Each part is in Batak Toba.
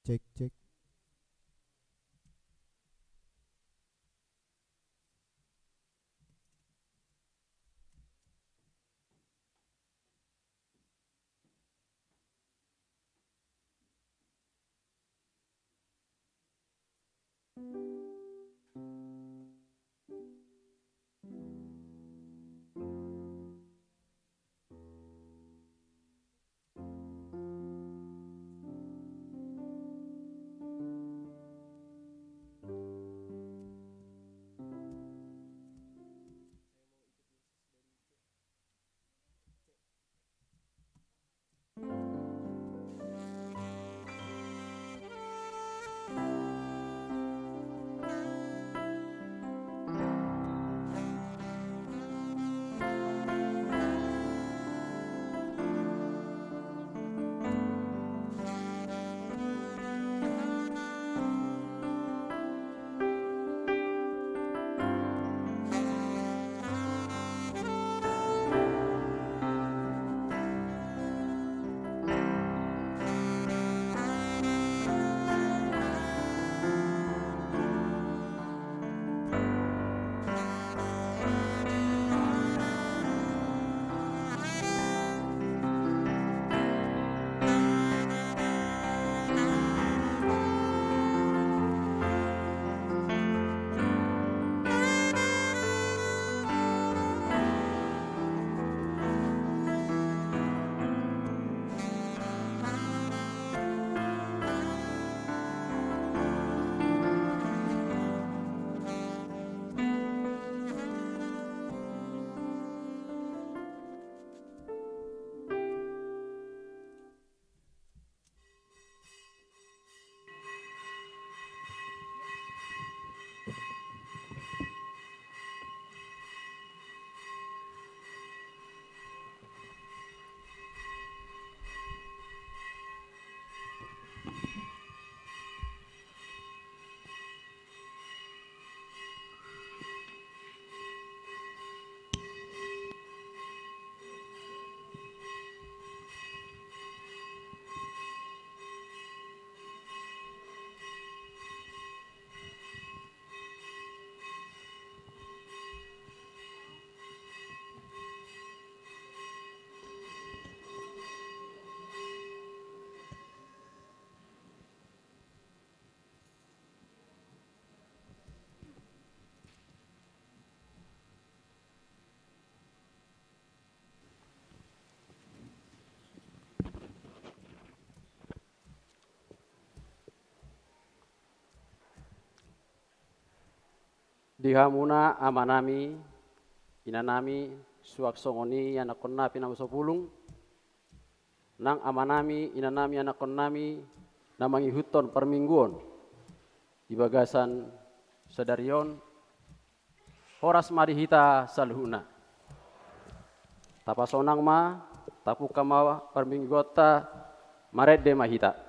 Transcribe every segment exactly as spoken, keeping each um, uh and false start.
Cek, cek. Di hamuna amanami, inanami, suang songon i anakkonnami na masopulung, nang amanami, inanami, anakkonnami na mangihuthon parmingguon di bagasan sadari on, horas ma di hita saluhutna. Tapasonang ma, tapungka ma parmingguonta, marende ma hita.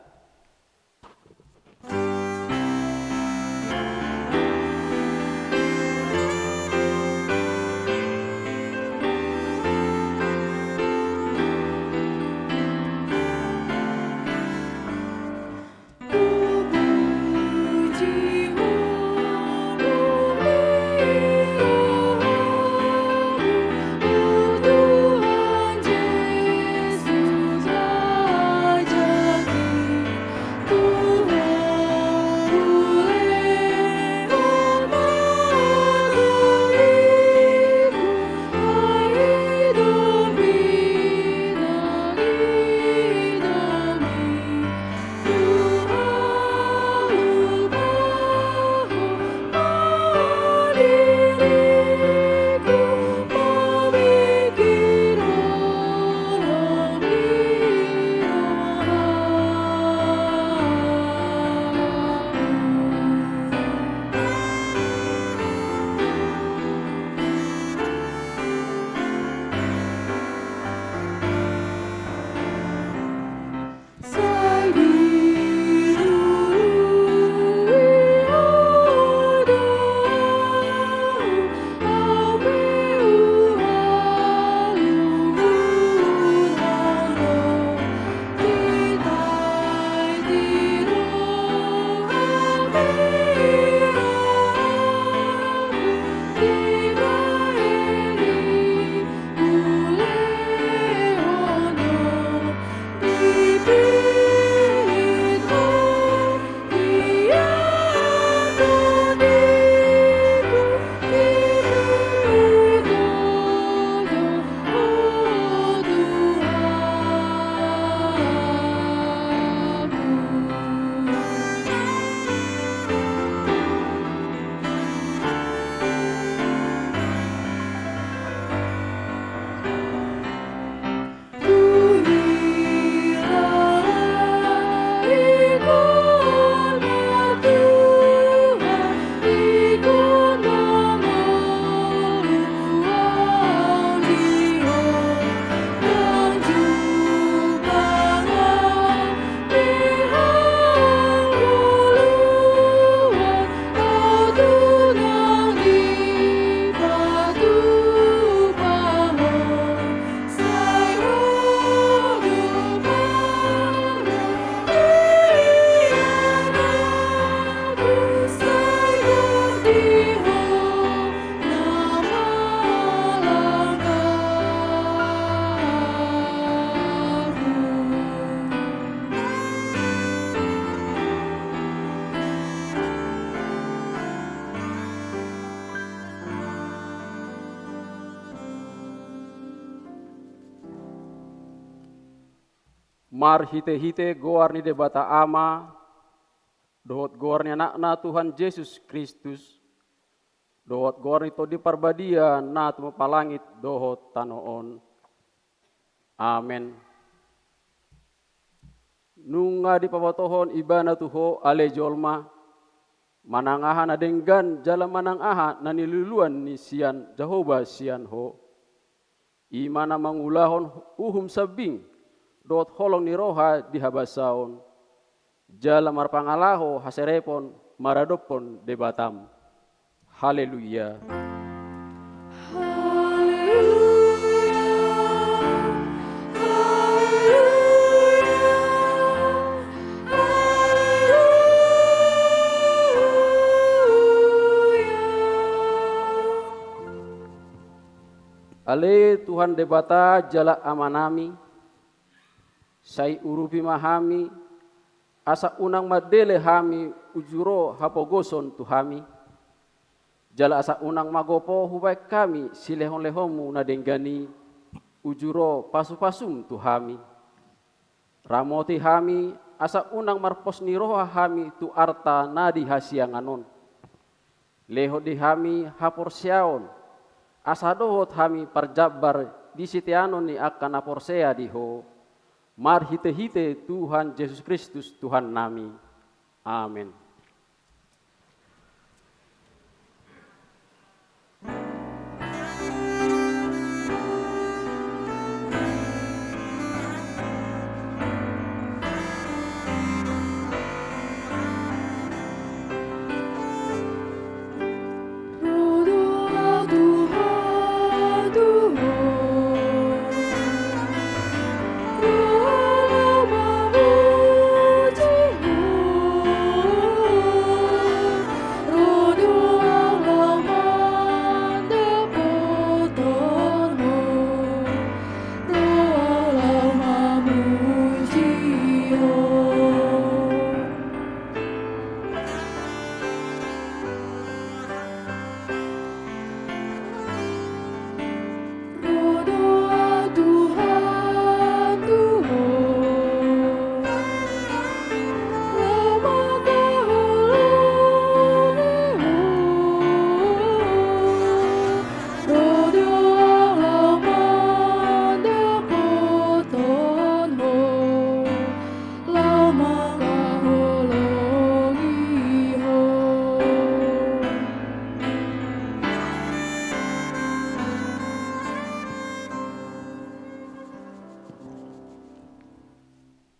Marhite-hite goar ni Debata Ama, dohot goar ni Anakna Tuhan Jesus Kristus, dohot goar ni Tondi Parbadia na tumompa langit dohot tano on. Amen. Nunga dipabotohon Ibana tu ho ale jolma, manang aha na denggan jala manang aha na niluluan ni sian Jahowa sian ho. I ma na mangulahon uhum sambing dohot holong ni roha di habasaon, jala marpangalaho haserepon maradophon Debatam. Haleluya. Haleluya. Haleluya. Haleluya. Ale Tuhan Debata jala Amanami, sai urupi ma hami, asa unang mandele hami uju ro hapogoson tu hami, jala asa unang magopo hubaen hami silehon-lehonmu na denggan i uju ro pasu-pasum tu hami. Ramoti hami, asa unang marpos ni roha hami tu arta na di hasiangan on. Lehon di hami haporseaon, asa dohot hami parjambar di siteanon ni angka na porsea di ho, marhite-hite Tuhan Jesus Kristus Tuhannami. Amen.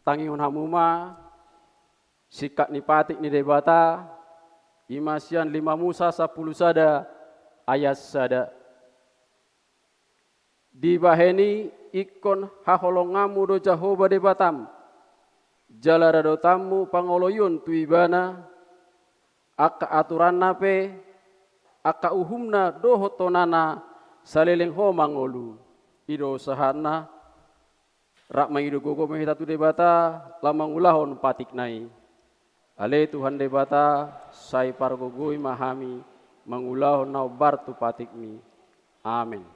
Tangihon hamu ma singkat ni patik ni Debata, i ma sian lima Musa sampulu sada ayat sada. Dibahen i ingkon haholonganmu do Jahowa Debatam, jala radotanmu pangoloion tu Ibana, angka aturanna pe, angka uhumna dohot tonana saleleng ho mangolu. I do sahatna. Rap mangido gogo ma hita tu Debata, laho mangulahon patikna i. Ale Tuhan Debata, sai pargogoi ma hami mangulahon na hombar tu patikmi. Amen.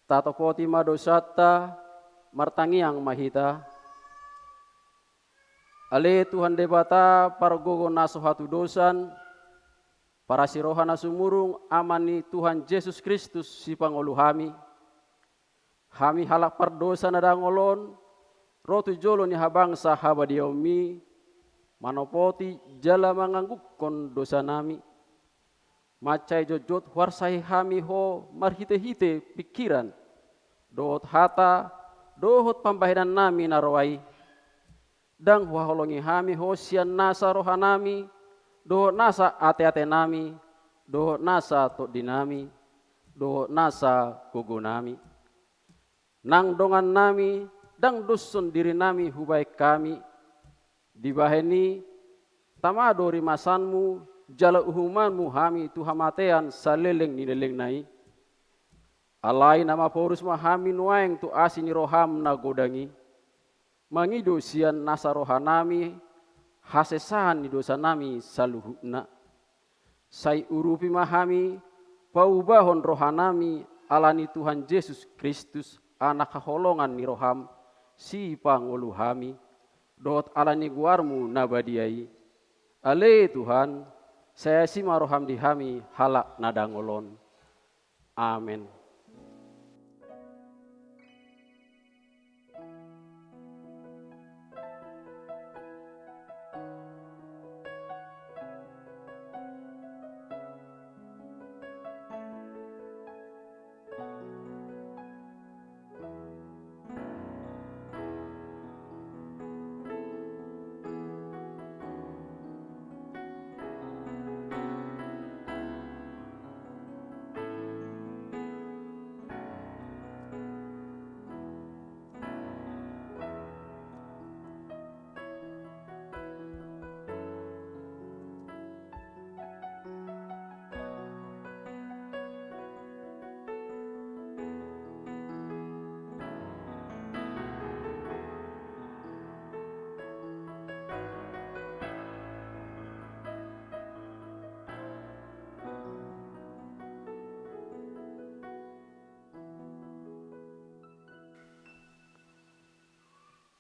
Tatopoti ma dosanta, martangiang ma hita. Ale Tuhan Debata, pargogo na so hatudosan, parasi roha na sumurung, Ama ni Tuhan Jesus Kristus, sipangolu hami. Hami halak pardosa na dangol on, ro tu jolo ni habangsa habadiaonmi, manopoti jala manganggungkon dosanami. Mansai jotjot huarsahi hami Ho marhitehite pingkiran, dohot hata, dohot pambahenannami na roa i. Ndang huhaholongi hami Ho sian nasa rohanami, dohot nasa ateatenami, dohot nasa tondinami, dohot nasa gogonami. Nang dongannami, ndang doshon dirinami hubahen hami. Dibahen i, tama do rimasanmu, jala uhumanmu hami tu hamatean saleleng ni lelengna i. Alai na maporus ma hami nuaeng tu asi ni roham na godang i. Mangido sian nasa rohanami, hasesaan ni dosanami saluhutna. Sai urupi ma hami, paubahon rohanami ala ni Tuhan Jesus Kristus, Anak haholongan ni roham, sipangolu hami, dohot ala ni goarmu na badia i. Ale Tuhan, sai asi ma roham di hami halak na dangol on. Amen.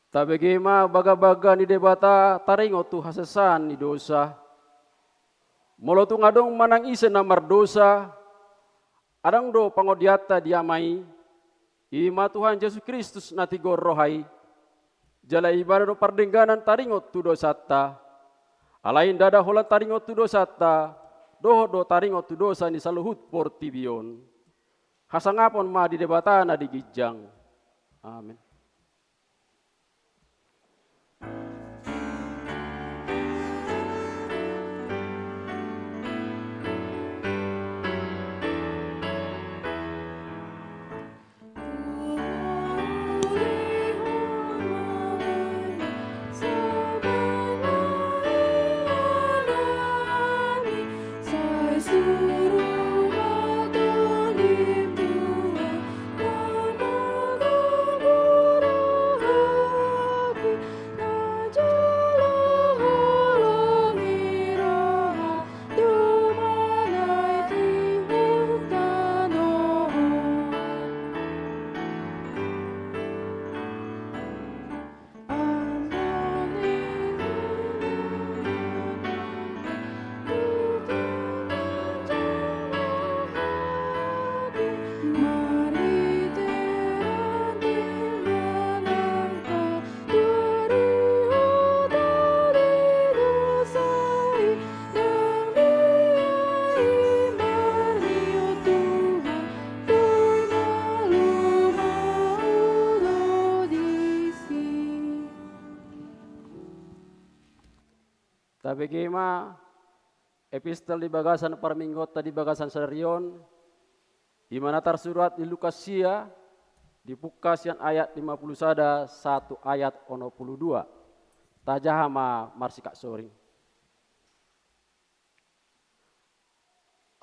Tabege ma bagabaga ni Debata taringot tu hasesaan ni dosa. Molo tung adong manang ise na mardosa, adong do pangondianta di Ama i, i ma Tuhan Jesus Kristus na tigor roha i. Jala ibana do pardengganan taringot tu dosanta. Alai ndada holan taringot tu dosanta, dohot do taringot tu dosa ni saluhut portibi on. Hasangapon ma di Debata na di ginjang. Amen. Tabege ma epistel di bagasan parmingguonta di bagasan sadari on, di mana tarsurat di Lukas sia, dipungka sian ayat lima pulu sada sahat tu ayat onom pulu dua. Tajaha ma marsikap soring.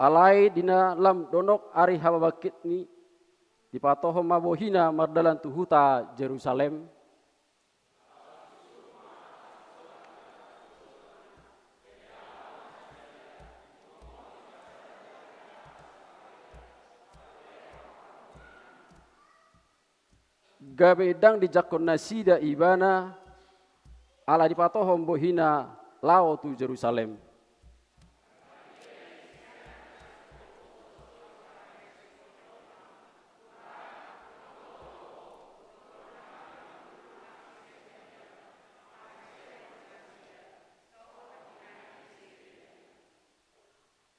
Alai di na lam donok ari hababangkitni, dipatohon ma bohina mardalan tu huta Jerusalem. gabe ndang dijangkon nasida ibana, ala dipatohon bohina laho tu Jerusalem.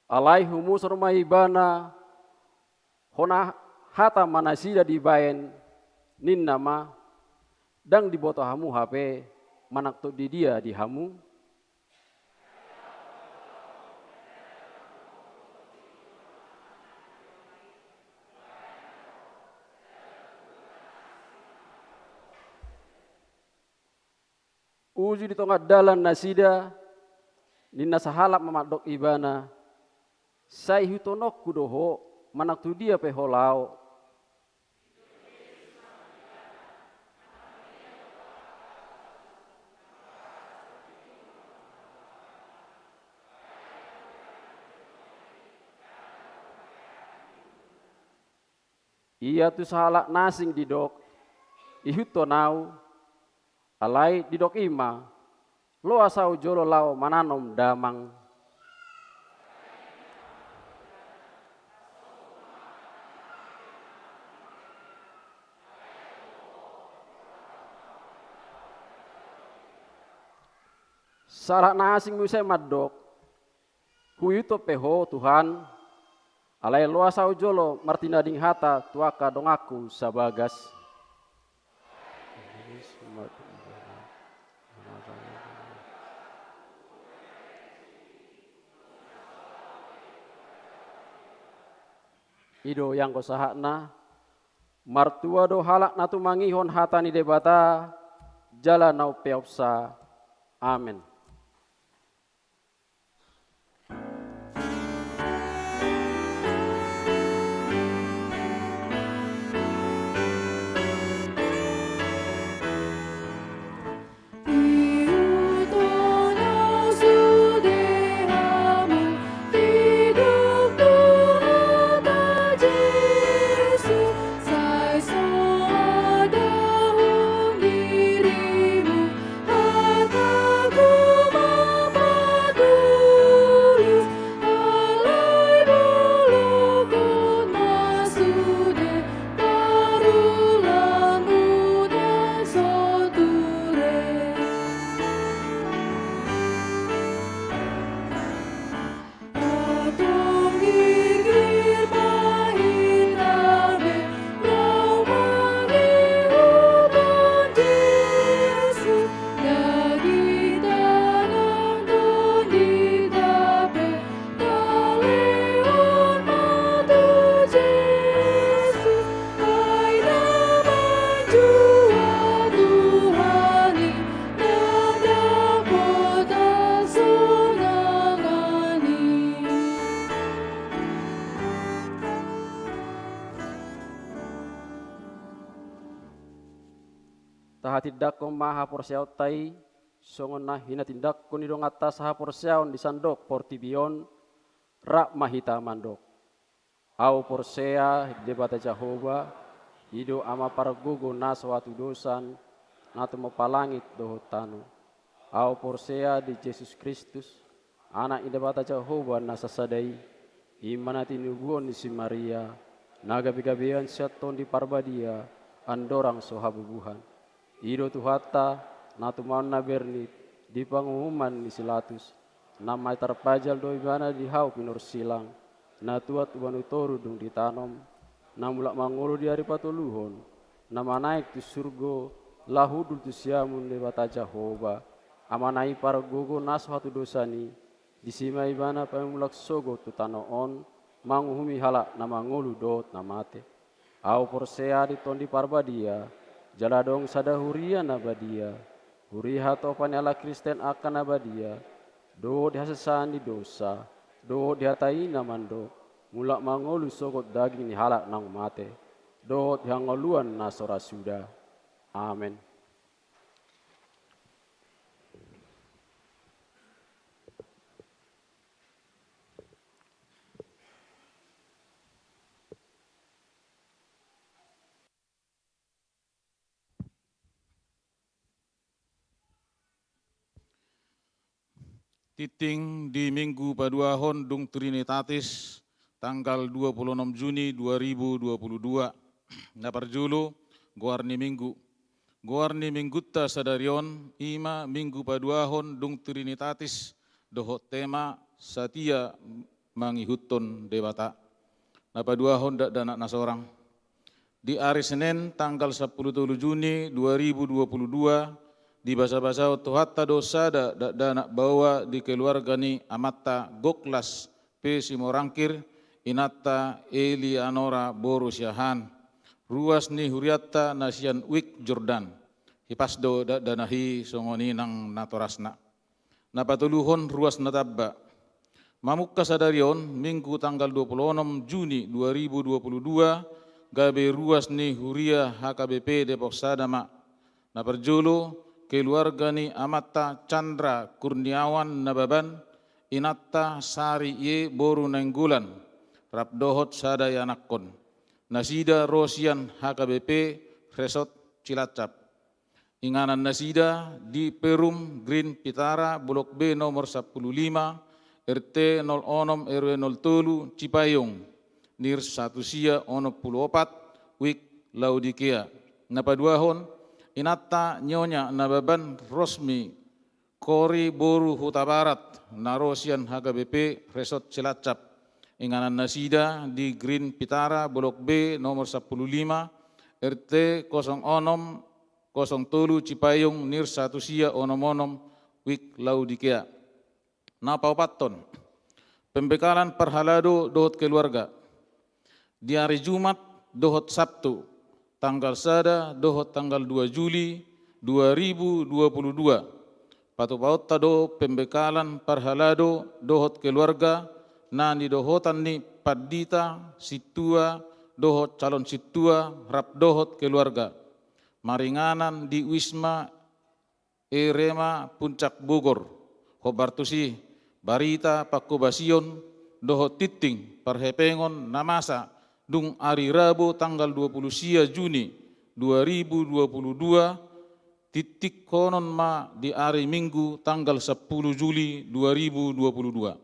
Alai humusur ma ibana, hona hata ma nasida dibaen, ninna ma: Ndang diboto hamu hape manang tung didia di hamu? Uju di tonga dalan nasida, ninna sahalak ma mandok ibana: Sai ihuthononku do ho, manang tu dia pe ho laho. Ia tu sahalak na asing didok: Ihuthon ahu. Alai didok i ma: Loas ahu jolo laho mananom damang. Sahalak na asing muse mandok: Huihuthon pe ho, Tuhan, alai loas ahu jolo martinading hata tu angka donganku sabagas. I do ianggo sahatna, martua do halak na tumangihon hata ni Debata, jala na umpeopsa. Amen. Tahatindangkon ma haporseaonta i, songon na hinatindangkon ni donganta sahaporseaon di sandok portibi on, rap ma hita mandok. Ahu porsea di Debata Jahowa, i do Ama pargogo na so hatudosan, na tumompa langit dohot tano. Ahu porsea di Jesus Kristus, Anak ni Debata Jahowa na sasada i, i ma na tinubuhon ni si Maria, na gabegabean sian Tondi Parbadia, andorang so habubuhan. I do Tuhanta, na tumaon na bernit, di panguhuman ni si Latus, na manjalo tarpajal do ibana di hau pinorsilang, na tuat hubani toru dung ditanom, na mulak mangolu di ari patoluhon, na manaek tu surgo, laho hundul tu siamun ni Debata Jahowa, Amana i pargogo na so hatudosan i, disi ma ibana paimulak sogot tu tano on, manguhumi halak na mangolu dohot na mate. Ahu porsea di Tondi Parbadia, jala adong sada huria na badia, huria hatopan ni halak Kristen angka na badia, dohot di hasesaan ni dosa, dohot di hata i na mandok, mulak mangolu sogot daging ni halak naung mate, dohot di hangoluan na so ra suda. Amen. Tingting di Minggu paduahon dung Trinitatis, tanggal dua puluh enam Juni dua ribu dua puluh dua. Na parjolo, goar ni Minggu. Goar ni Minggunta sadari on, i ma Minggu paduahon dung Trinitatis, dohot tema satia mangihuthon Debata. Na paduahon dakdanak na sorang. Di ari Senen tanggal sampulu tolu Juni dua ribu dua puluh dua, dibasabasahon Tuhanta do sada dakdanak baoa di keluarga ni amanta Goklas P. Simorangkir, inanta Elianora boru Siahaan, ruas ni hurianta na sian Wik Jordan. Hipas do dakdanak i songon i nang natorasna. Na patoluhon, ruas na tamba. Mamungka sadari on, Minggu tanggal dua puluh enam Juni dua ribu dua puluh dua, gabe ruas ni huria H K B P Depok Sada ma. Na parjolo, keluarga ni amanta Chandra Kurniawan Nababan, inanta Sari Y. boru Nainggolan, rap dohot sada ianakhon. Nasida ro sian H K B P Resort Cilacap. Inganan nasida di Perum Green Pitara, Blok B nomor sampulu lima, R T nol onom R W nol tolu, Cipayung, nir satu sia onom pulu opat, Wik Laodikea. Na paduahon, inanta Nyonya Nababan Rosmi Kori boru Hutabarat, na ro sian H K B P Resort Cilacap. Inganan nasida di Green Pitara, Blok B nomor sampulu lima, R T kosong onom kosong tolu, Cipayung, nir satu sia onom onom, Wik Laodikea. Na paopathon, pembekalan parhalado dohot keluarga. Di ari Jumat dohot Sabtu, tanggal sada dohot tanggal dua Juli dua ribu dua puluh dua, patupaonta do pembekalan parhalado dohot keluarga na nidohotan ni pandita, sintua dohot calon sintua rap dohot keluarga, maringanan di Wisma Erema Puncak Bogor. Hombar tusi, barita pangkobasion dohot tingting parhepengon na masa dung ari Rabu tanggal dua pulu sia Juni dua ribu dua pulu dua, tingtinghonon ma di ari Minggu tanggal sampulu Juli dua ribu dua pulu dua.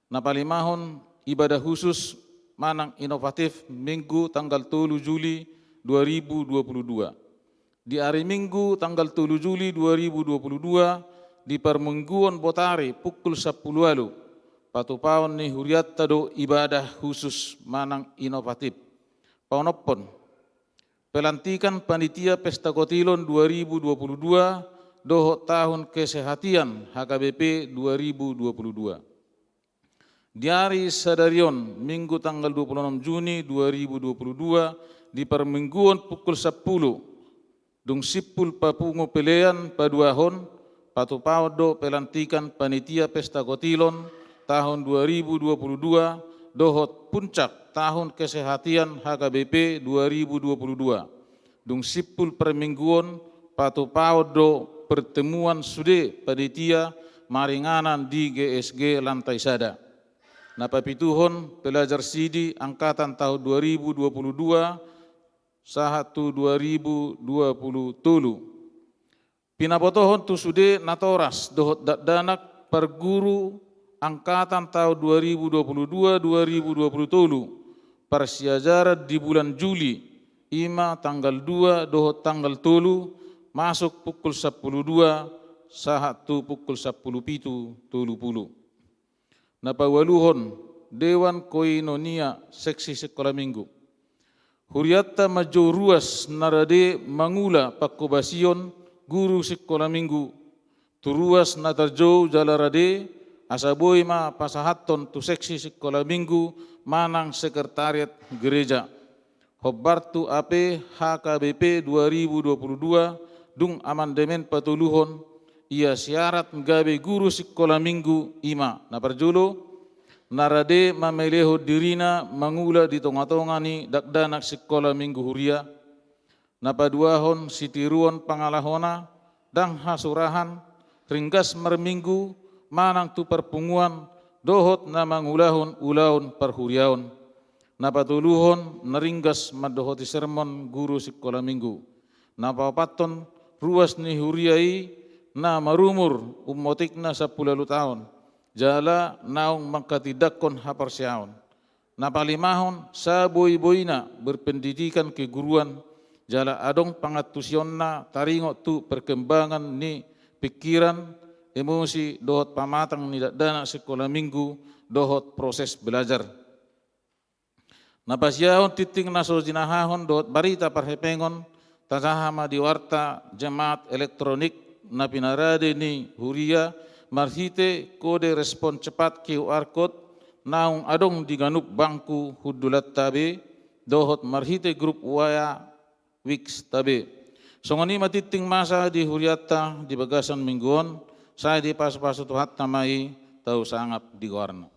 Na palimahon, ibadah khusus manang inovatif Minggu tanggal tolu Juli dua ribu dua pulu dua. Di ari Minggu tanggal tolu Juli dua ribu dua pulu dua, di parmingguon botari pukul sampulu ualu, patupaon ni hurianta do ibadah khusus manang inovatif. Paonomhon, pelantikan panitia Pesta Kotilon dua ribu dua pulu dua dohot tahun kesehatian H K B P dua ribu dua pulu dua. Di ari sadari on, Minggu tanggal dua pulu onom Juni dua ribu dua pulu dua, di parmingguon pukul sampulu, dung simpul papungu pelean paduahon, patupaon do pelantikan panitia Pesta Kotilon tahun dua ribu dua pulu dua dohot puncak tahun kesehatian H K B P dua ribu dua pulu dua. Dung simpul parmingguon, patupaon do pertemuan sude panitia maringanan di G S G lantai sada. Na papituhon, pelajar sidi angkatan tahun dua ribu dua pulu dua sahat tu dua ribu dua pulu tolu. Pinabotohon tu sude natoras dohot dakdanak parguru angkatan tahun dua ribu dua pulu dua dua ribu dua pulu tolu, parsiajaran di bulan Juli, i ma tanggal dua dohot tanggal tolu, masuk pukul sampulu dua sahat tu pukul sampulu pitu tolu pulu. Na paualuhon, Dewan Koinonia Seksi Sikola Minggu. Hurianta manjou ruas na rade mangula pangkobasion guru sikola minggu tu ruas na tarjou jala rade, asa boi ma pasahathon tu seksi sikola minggu manang sekretariat gereja. Hombar tu A P H K B P dua ribu dua pulu dua, dung amandemen patoluhon, ia syarat gabe guru sikola minggu i ma: na parjolo, na rade mamelehon dirina mangula di tongatonga ni dakdanak sikola minggu huria. Na paduahon, sitiruon pangalahona, ndang hasurahan, ringgas marminggu, manang tu parpunguan, dohot na mangulahon ulaon parhuriaon. Na patoluhon, na ringgas mandohoti sermon guru sikola minggu. Na paopathon, ruas ni huria i na marumur ummotikna sampulu ualu taon, jala naung manghatindanghon haporseaon. Na palimahon, saboiboina berpendidikan keguruan, jala adong pangantusionna taringot tu perkembangan ni pingkiran, emosi, dohot pamatang ni dakdanak sikola minggu, dohot proses belajar. Na pasiahon tingting na so jinahahon dohot barita parhepengon, tajaha ma di warta jemaat elektronik na pinarade ni huria marhite kode respon cepat Q R code naung adong di ganup bangku hundulanta be, dohot marhite grup WA Wix ta be. Songon i ma tingting masa di hurianta di bagasan minggu on, sai dipasupasu Tuhanta ma i, tau sangap di goarna.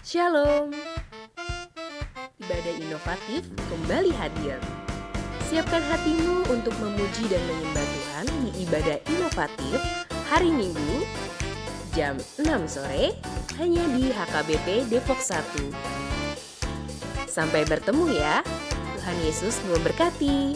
Shalom. Ibadah inovatif kembali hadir. Siapkan hatimu untuk memuji dan menyembah Tuhan di ibadah inovatif hari Minggu jam enam sore, hanya di H K B P Depok satu. Sampai bertemu ya. Tuhan Yesus memberkati.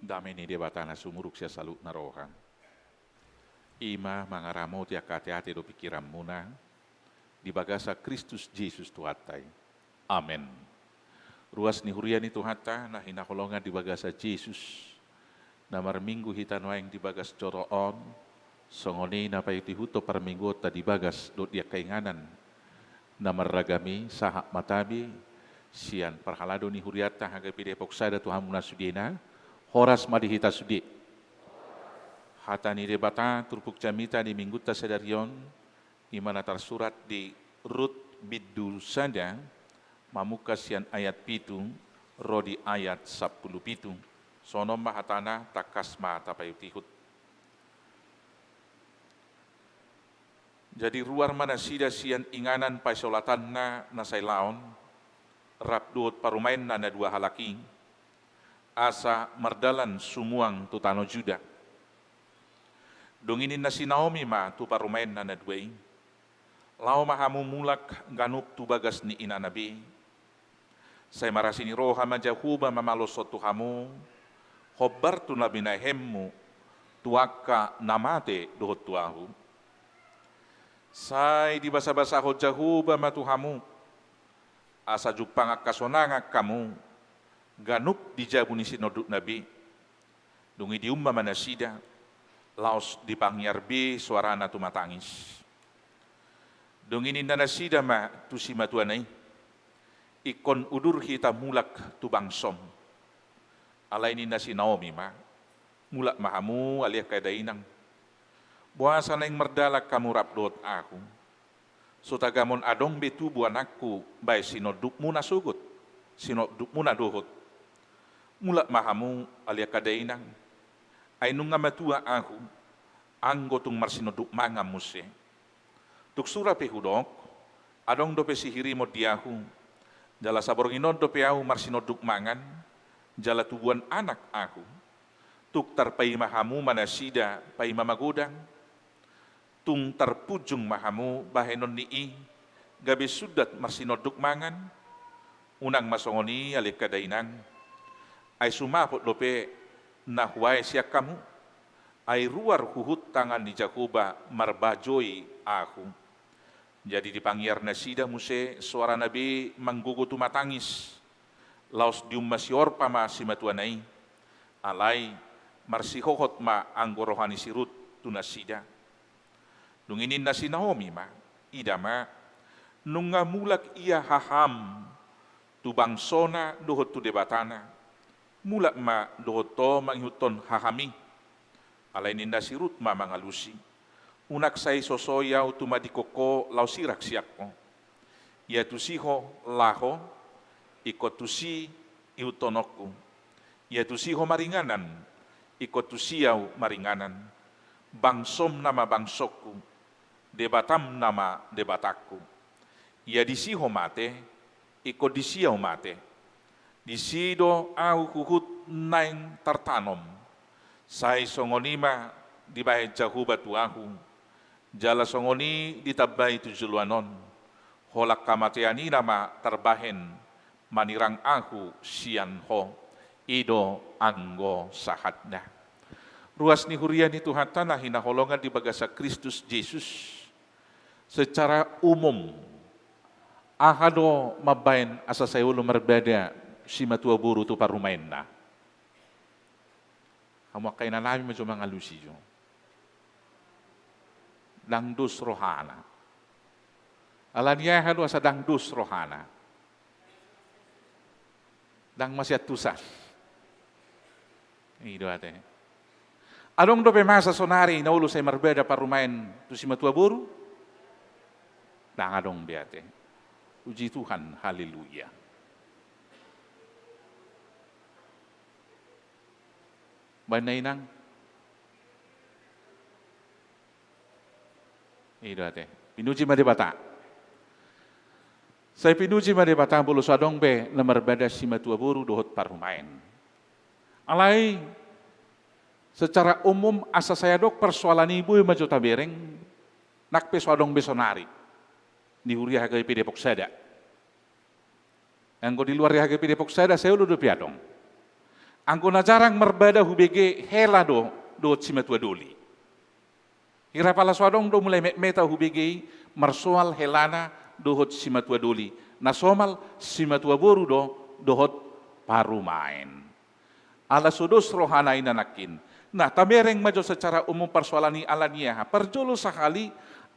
Dame ni Debata na sumurung sian saluhutna roha, i ma mangaramoti angka ateate dohot pingkiranmuna di bagasan Kristus Jesus Tuhanta i. Amen. Ruas ni huria ni Tuhanta na hinaholongan di bagasan Jesus, na marminggu hita nuaeng di bagas joro on, songon i na paihutihuthon parmingguonta di bagas dohot di angka inganan na marragam i, sahat ma tabi sian parhalado ni hurianta H K P Depok Sada tu hamu na sudena. Horas ma di hita sude. Hata ni Debata turpuk jamita di minggunta sadari on, i ma na tarsurat di Rut bindu sada, mamungka sian ayat pitu ro di ayat sampulu pitu. Songon on ma hatana, tangkas ma tapaihutihut. Jadi ruar ma nasida sian inganan paisolatanna na sailaon, rap dohot parumaenna na dua halak i, asa mardalan sumuang tu tano Juda. Dung i ninna si Naomi ma tu parumaenna na dua i: Laho ma hamu mulak ganup tu bagas ni inana be. Sai marasi ni roha ma Jahowa mamaloshon tu hamu hombar tu na binahenmu tu angka na mate dohot tu ahu. Sai dibasabasahon Jahowa ma tu hamu, asa jumpang angka sonangan hamu ganup di jabu ni sinondukna be. Dung i diumma ma nasida, laos dipangiar be soarana tumatangis. Dung i ninna nasida ma tu simatuana i: Ingkon udur hita mulak tu bangsom. Alai ninna si Naomi ma: Mulak ma hamu, ale angka dainang. Boasa naeng mardalan hamu rap dohot ahu? So tagamon adong be tubu anakku bahen sinondukmu na sogot, sinondukmu na dohot. Mulak ma hamu, ale angka dainang. Ai nunga matua ahu, anggo tung marsinonduk mangan muse. Tung sura pe hudok, adong dope sihirimon di ahu, jala saborngin on dope ahu marsinonduk mangan, jala tubuan anak ahu. Tung tarpaima hamu ma nasida paima magodang? Tung tarpunjung ma hamu bahenon ni i, gabe sundat marsinonduk mangan? Unang ma songon i, ale angka dainang. Ai sumapot dope na huae sian hamu. Ai ruar huhut tangan ni Jahowa marbajoi ahu. Jadi dipangiar nasida muse soarana be manggogo tumatangis. Laos diumma si Orpa ma simatuana i. Alai marsihohot ma anggo roha ni si Rut tu nasida. Dung i ninna si Naomi ma: Ida ma, nunga mulak ia haham tu bangsona dohot tu Debatana. Mulak ma dohot ho mangihuthon haham i. Alai ninna si Rut ma mangalusi: Unang sai sosoi ahu tumadingkon ho laho sirang sian ho. Ia tusi ho laho, ingkon tusi ihuthononku. Ia tusi ho maringanan, ingkon tusi ahu maringanan. Bangsom nama bangsongku, Debatam nama Debatangku. Ia disi ho mate, ingkon disi ahu mate. Disi do ahu huhut naeng tartanom. Sai songon i ma dibahen Jahowa tu ahu, jala songon i ditambai tu joloan on. Holan hamatean i nama tarbahen manirang ahu sian ho. I do anggo sahatna. Ruas ni huria ni Tuhanta na hinaholongan di bagasan Kristus Jesus. Secara umum, aha do mambahen asa sai olo marbada simatua boru tu parumaenna? Hamu angka inanami ma jo mangalusi jo. Ndang dos rohana. Alani aha do asa ndang dos rohana? Ndang masiantusan. I do ate. Adong dope masa sonari na olo sai marbada parumaen tu simatua boru? Ndang adong be ate. Puji Tuhan, haleluya. Baen na, Inang? I do ate. Pinuji ma Debata. Sai pinuji ma Debata molo so adong be na marbada simatua boru dohot parumaen. Alai secara umum asa sai adong persoalan i boi ma jo tabereng, nang pe so adong be sonari di huria H K B P Depok Sada. Anggo di luar H K B P Depok Sada sai olo dope adong. Anggo na jarang marbada hubege hela do dohot simatua doli. Hira pala so adong do mulai metmet au hubege i marsoal helana dohot simatua doli. Na somal simatua boru do dohot parumaen. Ala so dos rohana i na nangkin. Nah, tabereng ma jo secara umum parsoalan i ala ni aha. Parjolo sahali,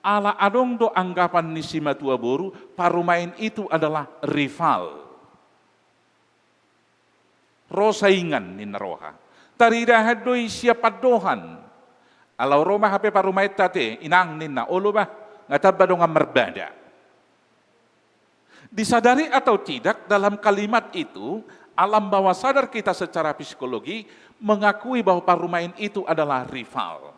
ala adong do anggapan ni simatua boru, parumaen itu adalah rival. Ro saingan ninna roha. Taridahan do i sian pandohan. Ala ro ma hape parumaenta te, inang ninna, olo bah, nga tamba dongan marbada. Disadari atau tidak, dalam kalimat itu, alam bawah sadar kita secara psikologi mengakui bahwa parumaen itu adalah rival.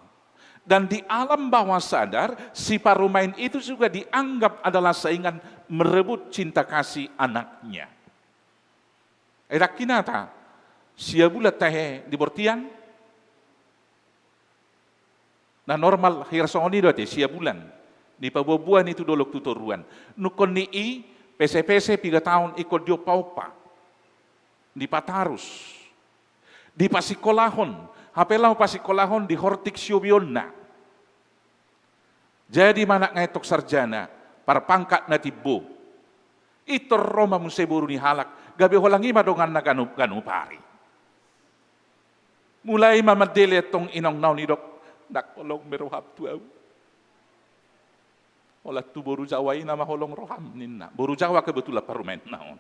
Dan di alam bawah sadar, si parumaen itu juga dianggap adalah saingan merebut cinta kasih anaknya. Edak kinata, sia bulan tahe di bortian? Na normal hira songon i do ate, sia bulan. Dipaboa-boa ni tu dolok tu toruan. Nungkon ni i, pese-pese piga taon ingkon diompa-ompa. Dipatarus. Dipasikolahon. Hape laho pasikolahon dihortik siobionna. Jadi ma anak nga antong sarjana, parpangkat na timbo. Pintor ro ma muse boru ni halak, gabe holang i ma donganna ganup, ganup ari. Mulai ma mandele antong inongna on, didok, ndang holong be roham tu ahu. Holan tu boru Jawa i nama holong roham ninna. Boru Jawa kebetulan parumaenna on.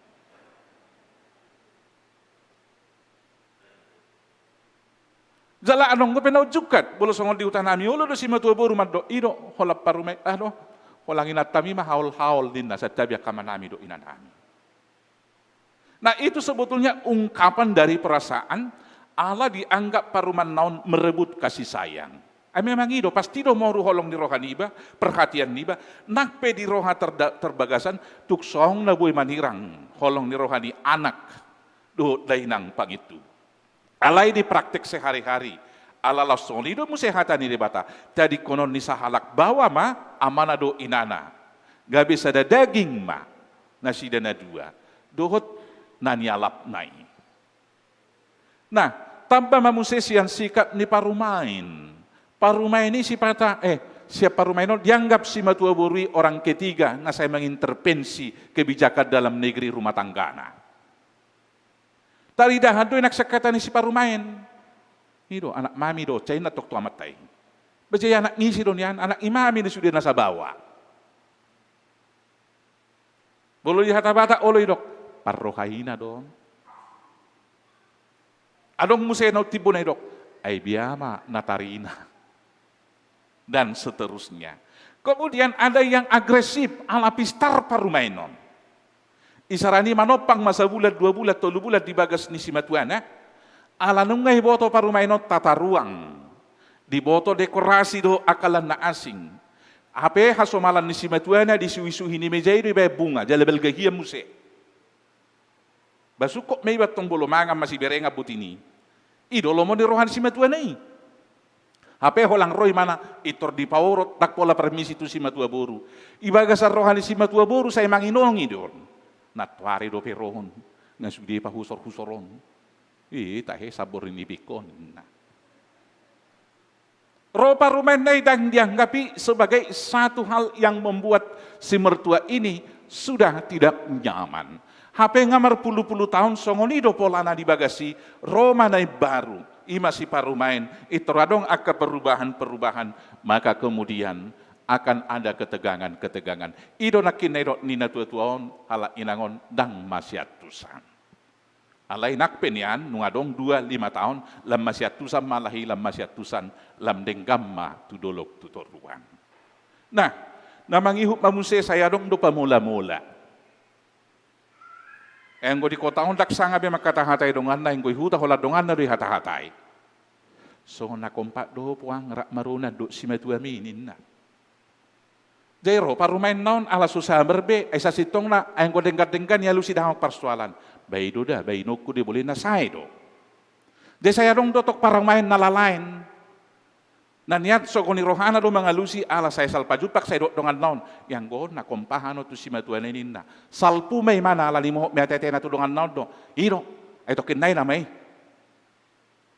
Jala adong dope na unjukkan, molo songon di huta nami olo do simatua boru mandok, i do, holan parumaen, ah do, holang inantami ma haol-haol ninna, santabi angka amanami dohot inanami. Nah, itu sebetulnya ungkapan dari perasaan ala dianggap parumaenna on merebut kasih sayang. Ai memang i do, pasti do moru holong ni roha niba, perhatian niba, nang pe di roha terda-, terbagasan, tung songon na boi manirang holong ni roha ni anak dohot dainang pangintu. Alai di praktek sehari-hari, ala laos songon i do muse hata ni Debata, tadingkonon ni sahalak baoa ma amana dohot inana, gabe sada daging ma nasida na dua, dohot na nialapna i. Nah, tamba ma muse sian sikap ni parumaen. Parumaen i sipata, eh, sian parumaen on dianggap simatua boru i orang ketiga na sai mengintervensi kebijakan dalam negeri rumah tanggana. Taridahan do i nang sian hata ni si parumaen. I do, anak mami do, sai ninna antong tu amanta i. Ba sai anak ni ise do nian, anak ni mami do sude na sabaoa. Molo di hata Batak olo didok, parrohaina do on. Adong muse na untimbo na didok, ai bia ma natarina. Dan seterusnya. Kemudian ada yang agresif, ala pistar parumaen on. Isarana i manompang ma sabulan, dua bulan, tolu bulan di bagas ni simatuana, ala nunga diboto parumaen on tata ruang. Diboto dekorasi dohot angka na asing. Hape hasomalan ni simatuana, disuhi-suhi ni meja i do dibaen bunga, jala balga hian muse. Ba sungkot ma iba antong molo mangan masiberengan boti ni i. I do lomo ni roha ni simatuana i. Hape holan ro imana, pintor dipaorot, ndang pola permisi tu simatua boru. Di bagasan roha ni simatua boru sai manginongi do on. Nantoari dope ro on, nga sude pahusor-husor on. I tahe sambor ni bingkon. Nah. Ro parumaenna i ndang dianggap i sebagai satu hal yang membuat si mertua ini sudah tidak nyaman. Hape nga marpulu-pulu taon songon i do polana di bagas i, ro ma na imbaru, i ma si parumaen, pintor adong angka perubahan-perubahan, maka kemudian akan ada ketegangan-ketegangan. I do nangkin na didok ni na tua-tua on, halak inang on, ndang masiantusan. Alai nang pe nian, nunga adong dua lima taon, lam masiantusan ma, alai lam masiantusan, lam denggan ma tu dolok tu toruan. Nah, na mangihut ma muse sai adong do pamola-mola. Anggo di kota on ndang sanga be mangkata-hatai donganna, anggo di huta holan donganna do dihata-hatai. Songon na kompak do puang rap maronan dohot simatuami ninna. Jadi ro parumaenna on ala so sabar be, ai sasintongna anggo denggan-denggan dialusi dang adong parsoalan. Ba i do da, bainonku do i, bolena sae do. Jadi sai adong do tong parumaen na lalaen. Na nian sogo ni rohana do mangalusi ala sai salpu jumpang sai dohot donganna on. Ia anggo on na kompak hamu tu simatuana i ninna. Salpu ma imana ala nimohot ma i ateatena tu donganna on do. I do, ai tongkin nai nama i.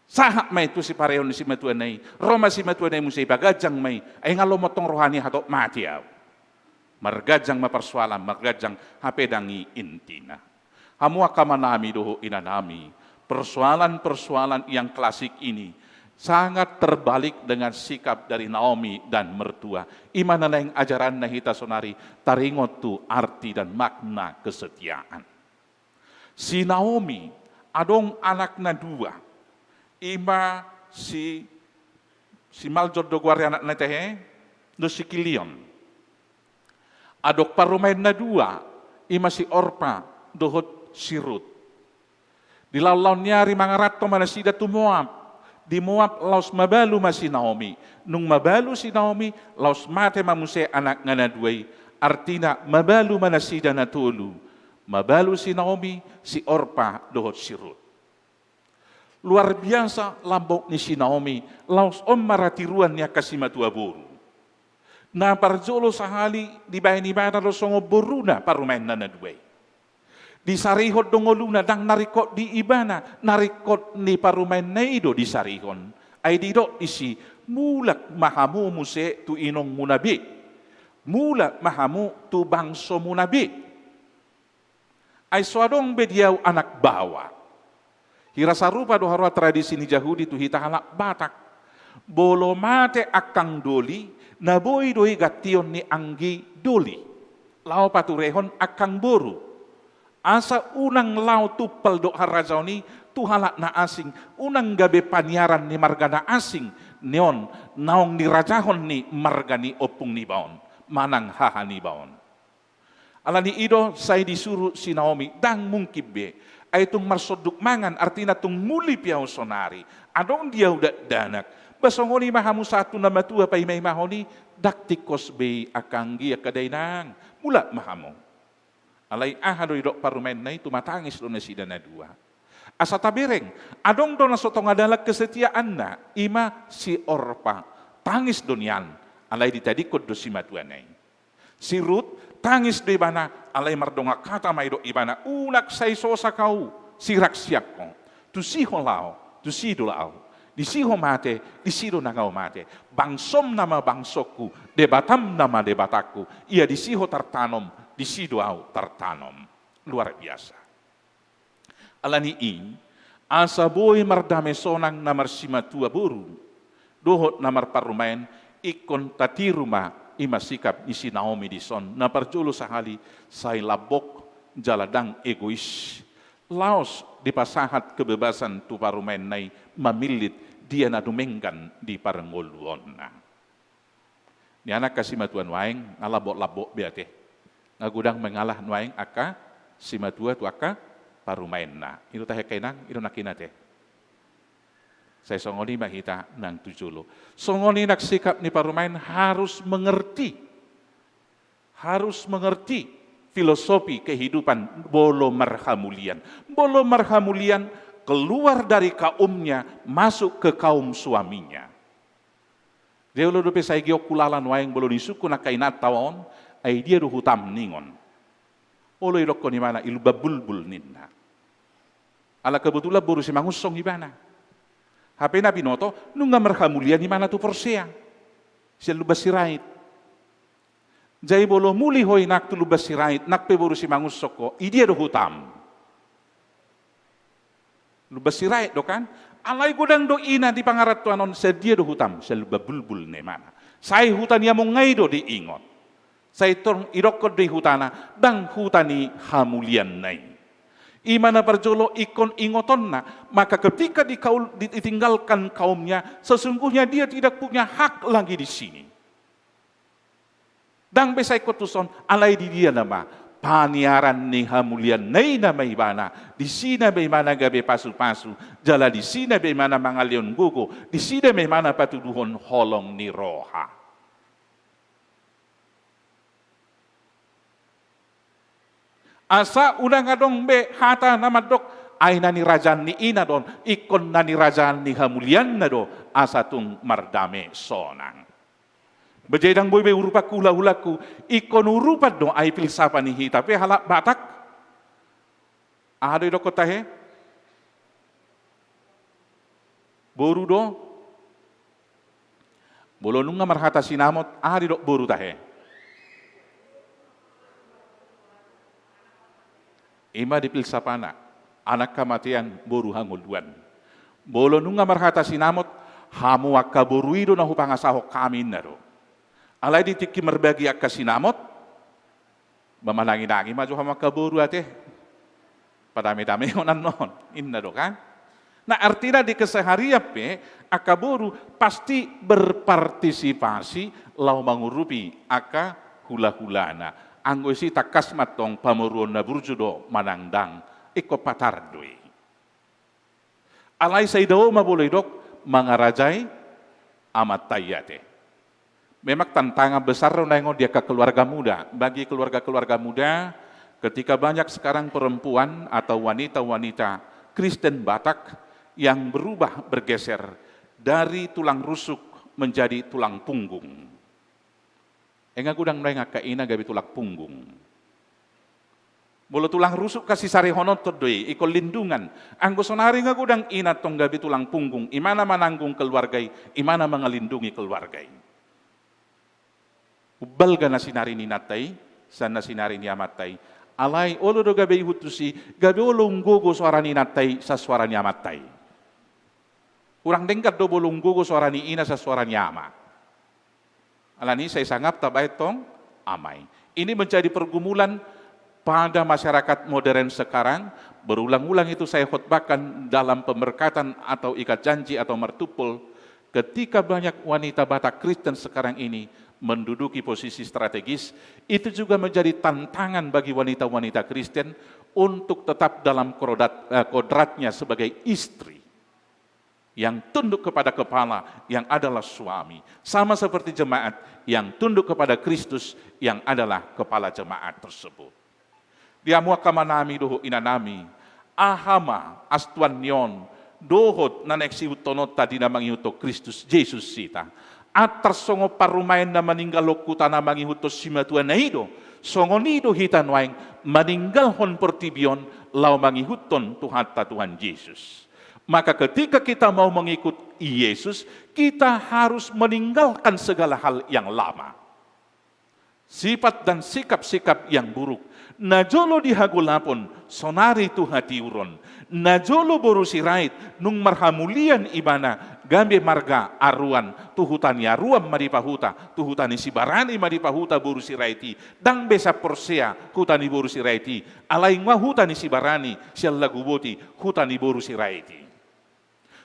Sahat ma i tu sipareon ni simatuana i, ro ma simatuana i muse, ipaganjang ma i, ai nga lomo tong roha ni hatop mate au. Marganjang ma parsoalan, marganjang hape dang i intina. Hamu angka amanami dohot inanami, persoalan-persoalan yang klasik ini sangat terbalik dengan sikap dari Naomi dan mertua. I ma na naeng ajaranna hita sonari, taringot tu arti dan makna kesetiaan. Si Naomi adong anak na dua, i ma si, si Mahlon do goar ni anakna i tahe, dohot si Kilion. Adong parumaen na dua, i ma si Orpa dohot si Rut. Di laon-laon ni ari mangaranto ma nasida tu Moab. Di Moab laos mabalu ma si Naomi. Nung mabalu si Naomi, laos mate ma muse anakna na dua i. Artina mabalu ma nasida na tolu. Mabalu si Naomi, si Orpa dohot si Rut. Luar biasa lambok ni si Naomi, laos on ma ra tiruan ni angka simatua boru. Na parjolo sahali dibaen ibana do songon boruna parumaenna na dua i. Disarihon do ngoluna, dang na ringkot di ibana, na ringkot ni parumaenna i do disarihon. Ai didok disi, mulak ma hamu muse tu inongmuna be. Mulak ma hamu tu bangsomuna be. Ai so adong be di ahu anak baoa. Hira sarupa do haroa tradisi ni Jahudi tu hita halak Batak. Molo mate angkang doli, na boi do i gantion ni anggi doli. Laho paturehon angkang boru. Asa unang laho tumpal dohot harajaon i tu halak na asing, unang gabe paniaran ni marga na asing, nion naung nirajahon ni marga ni ompung niba on, manang haha niba on. Ala ni i do sai disuru si Naomi, dang mungkin be. Ai tung marsonduk mangan, artina tung muli pe ahu sonari. Adong di ahu dakdanak. Ba songon i ma hamu sahat tu na matua paima-imahon i, dang tingkos be i angka anggi angka dainang. Mulak ma hamu. Alai aha do didok parumaenna i, tumatangis do nasida na dua. Asa tabereng, adong do na so tonga dalan kesetiaanna, i ma si Orpa. Tangis do nian, alai ditadingkon do simatuana i. Si Rut, tangis do ibana, alai mardongan hata ma didok ibana, unang sai sosak ahu, sirang sian ho. Tusi ho laho, tusi do laho. Disi ho mate, disi do nang ahu mate. Bangsomuna ma bangsongku, Debatamuna ma Debatangku. Ia disi ho tartanom, disi do ahu tartanom. Luar biasa. Ala ni i, asa boi mardame sonang na marsimatua boru dohot na marparumaen, ingkon tatiru ma i ma sikap ni si Naomi dison, na parjolo sahali sai lambok jala dang egois. Laos dipasahat kebebasan tu parumaenna i mamillit dia na dumenggan di parngoluonna. Nian angka simatua nuaeng, nga lambok-lambok be ate. Nga godang mangalah nuaeng angka simatua tu angka parumaenna. I do tahe angka inang, i do nangkin ate. Sai songon i ma hita nang tu jolo. Songon i nang sikap ni parumaen harus mengerti. Harus mengerti filosofi kehidupan molo marhamulian. Molo marhamulian keluar dari kaumnya, masuk ke kaum suaminya. Dia olo dope sai gok hulala nuaeng molo disungkun angka inanta on, ai dia do hutam ningon. Olo idokkon imana i Lumban Bulbul ninna. Ala kebetulan boru Simangunsong ibana. Hape na binoto, nunga marhamulian imana tu Porsea. Sian Lumban Sirait. Jadi molo muli ho inang tu Lumban Sirait, nang pe boru Simangunsong ho, i dia do hutam. Lumban Sirait do kan? Alai godang do ina di pangarantoan on, sian dia do hutam, sian Lumban Bulbul ninna imana. Sai huta ni amongna i do diingot. Sai tong idokkon do i hutana, dang huta ni hamulianna i. I ma na parjolo ingkon ingotonna, maka ketika dikaul-, di-, ditinggalkan kaumnya, sesungguhnya dia tidak punya hak lagi di sini. Dang be sai ingkon tuson, alai di dia nama paniaran ni hamulianna i nama ibana, disi nama ibana gabe pasu-pasu, jala disi nama ibana mangalehon gogo, disi nama ibana patuduhon holong ni roha. Asa unang adong be hata na mandok, ai na nirajaan ni ina do on, ingkon na nirajaan ni hamulianna do, asa tung mardame sonang. Ba jadi dang boi be urupanku hula-hulaku, ingkon urupan do ai pilsafat ni hita pe halak Batak. Aha do idokkon tahe? Boru do. Molo nunga marhata sinamot, aha didok boru tahe? I ma di pilsapana, anak hamatean, boru hangoluan. Molo nunga marhata sinamot, hamu angka boru i do na hupangasahon hami, inna do. Alai di tingki marbagi angka sinamot, ba manangi-nangi ma jo hamu angka boru ate. Padame-damehon annon, inna do kan? Nah, artina di keseharian pe, angka boru pasti berpartisipasi laho mangurupi angka hula-hulana. Anggo disi tangkas ma antong pamoruon na burju do manang ndang, ingkon patar do i. Alai sai dao ma molo didok mangarajai amanta i ate. Memang tantangan besar do naeng on di angka keluarga muda. Bagi keluarga-keluarga muda, ketika banyak sekarang perempuan atau wanita-wanita Kristen Batak yang berubah, bergeser dari tulang rusuk menjadi tulang punggung. Nga godang nuaeng angka ina gabe tulang punggung. Molo tulang rusuk kan sisarihononhon do i, ingkon lindungan. Anggo sonari nga godang ina antong gabe tulang punggung, i ma na mananggung keluarga i, i ma na mangalindungi keluarga i. Umbalga na sinari ni inanta i, sian na sinari ni amanta i. Alai olo do gabe ihut tusi, gabe olo umgogo soara ni inanta i, sian soara ni amanta i. Hurang denggan do molo umgogo soara ni ina sian soara ni ama. Alani i sai sangap tabaen tong ama i. Ini menjadi pergumulan pada masyarakat modern sekarang. Berulang-ulang itu saya khotbahkan dalam pemberkatan atau ikat janji atau martumpol. Ketika banyak wanita Batak Kristen sekarang ini menduduki posisi strategis, itu juga menjadi tantangan bagi wanita-wanita Kristen untuk tetap dalam kodrat-, eh, kodratnya sebagai istri yang tunduk kepada kepala, yang adalah suami. Sama seperti jemaat yang tunduk kepada Kristus, yang adalah kepala jemaat tersebut. Di hamu angka amanami dohot inanami, aha ma astuan ni on dohot na naeng siihuthononta di na mangihuthon Kristus Jesus hita? Antar songon parumaen na maninggalhon huta na mangihuthon simatuana i do, songon i do hita nuaeng maninggalhon portibi on laho mangihuthon Tuhanta Tuhan Jesus. Maka ketika kita mau mengikut Yesus, kita harus meninggalkan segala hal yang lama. Sifat dan sikap-sikap yang buruk. Na jolo di hagolapon, sonari tu hatiuron. Na jolo boru Sirait, nung marhamulian ibana, gabe marga aruan, tu huta ni aruan ma dipahuta, tu huta ni Sibarani ma dipahuta boru Sirait i. Ndang be saporsea huta ni boru Sirait i, alai nga huta ni Sibarani, sian Laguboti, huta ni boru Sirait i.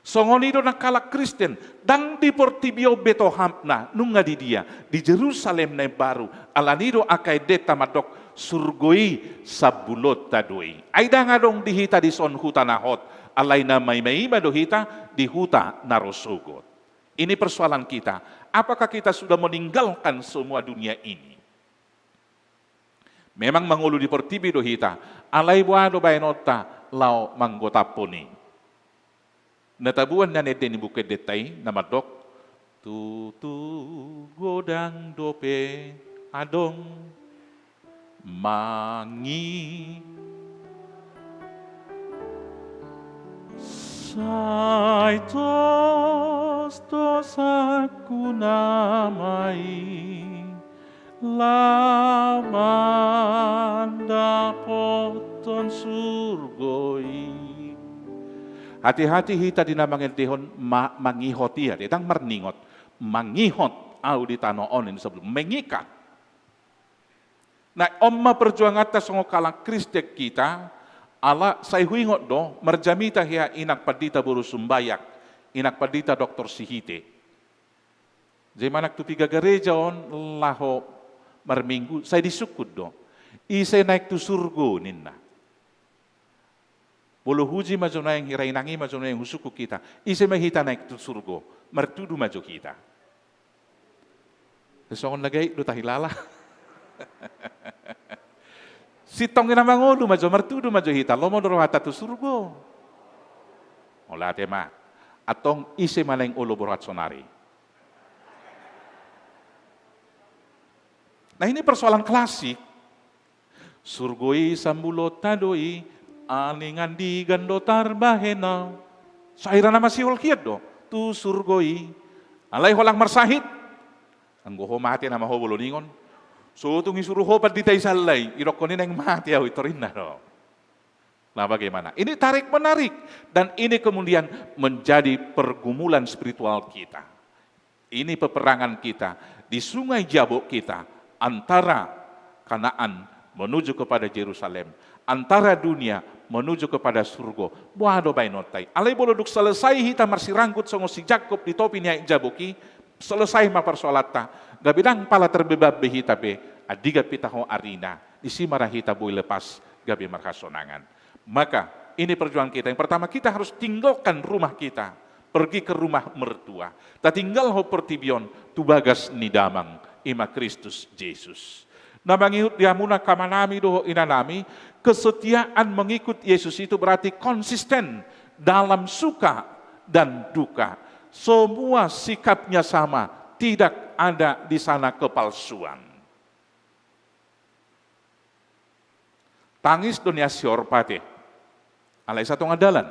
Songon i do nangkin halak Kristen, ndang di portibi on be tohapna, nunga di dia, di Jerusalem na imbaru, alani do angka endenta mandok surgo i sambulonta do i. Ai ndang adong di hita dison huta na hot, alai na maima-ima do hita di huta na ro sogot. Ini persoalan kita, apakah kita sudah meninggalkan semua dunia ini? Memang mangolu di portibi do hita, alai boha do baenonta laho manggotaphon i? Na taboan na nian di buku endenta i, na mandok, tutu godang dope adong mangi-, sai tos do sangkuna ma i. Laho mandapothon surgo i. Hati-hati hita di na mangendehon ma-, mangihot i ate, ndang marningot. Mangihot au di tano on, ini sebelum mengikat. Nah, on ma perjuanganta songon halak Kristen hita, ala sai huingot do, marjamita hea inang pandita boru Sumbayak, inang pandita doktor Sihite. Jadi manang tu piga gareja on laho marminggu, sai disungkun do. Ise naeng tu surgo ninna. Molo huji ma jo naeng hira inang i ma jo naeng husungkun hita. Ise ma hita naeng tu surgo, martudu ma jo hita. Songon na gabe do tahilala. Sintong i na mangolu ma jo, martudu ma jo hita, lomo do rohanta tu surgo. Mauliate ma. Antong ise ma naeng olo borhat sonari. Nah, ini persoalan klasik. Surgo i sambulonta do i, aling andigan do tarbahen au. Sai ra na masihol hian do. tu surgo i. Alai holan marsahit. Anggo ho mate nama ho bolon ingon. So tung isuru ho pandita i sallai, idokkon i naeng mate au i, torinna do. Nah, bagaimana? Ini tarik menarik dan ini kemudian menjadi pergumulan spiritual kita. Ini peperangan kita di sungai jabok kita antara Kanaan menuju kepada Jerusalem, antara dunia menuju kepada surgo. Boha do baenonta i? Alai molo dung selesai hita marsiranggut songon si Jakob di topi ni aek jabok i, selesai ma persoalanta. Gabe ndang pala terbeban be hita be, andigan pe hita ho arina, disi ma ra hita boi lepas gabe marhasonangan. Maka ini perjuangan kita. Yang pertama, kita harus tinggalkan rumah kita, pergi ke rumah mertua. Tatinggalhon portibi on tu bagas ni damang, i ma Kristus Jesus. Na mangihut di hamuna angka amanami dohot inanami, kesetiaan mengikut Yesus itu berarti konsisten dalam suka dan duka. Semua sikapnya sama, tidak ada di sana kepalsuan. Tangis do nian si Orpa ate, alai satonga dalan.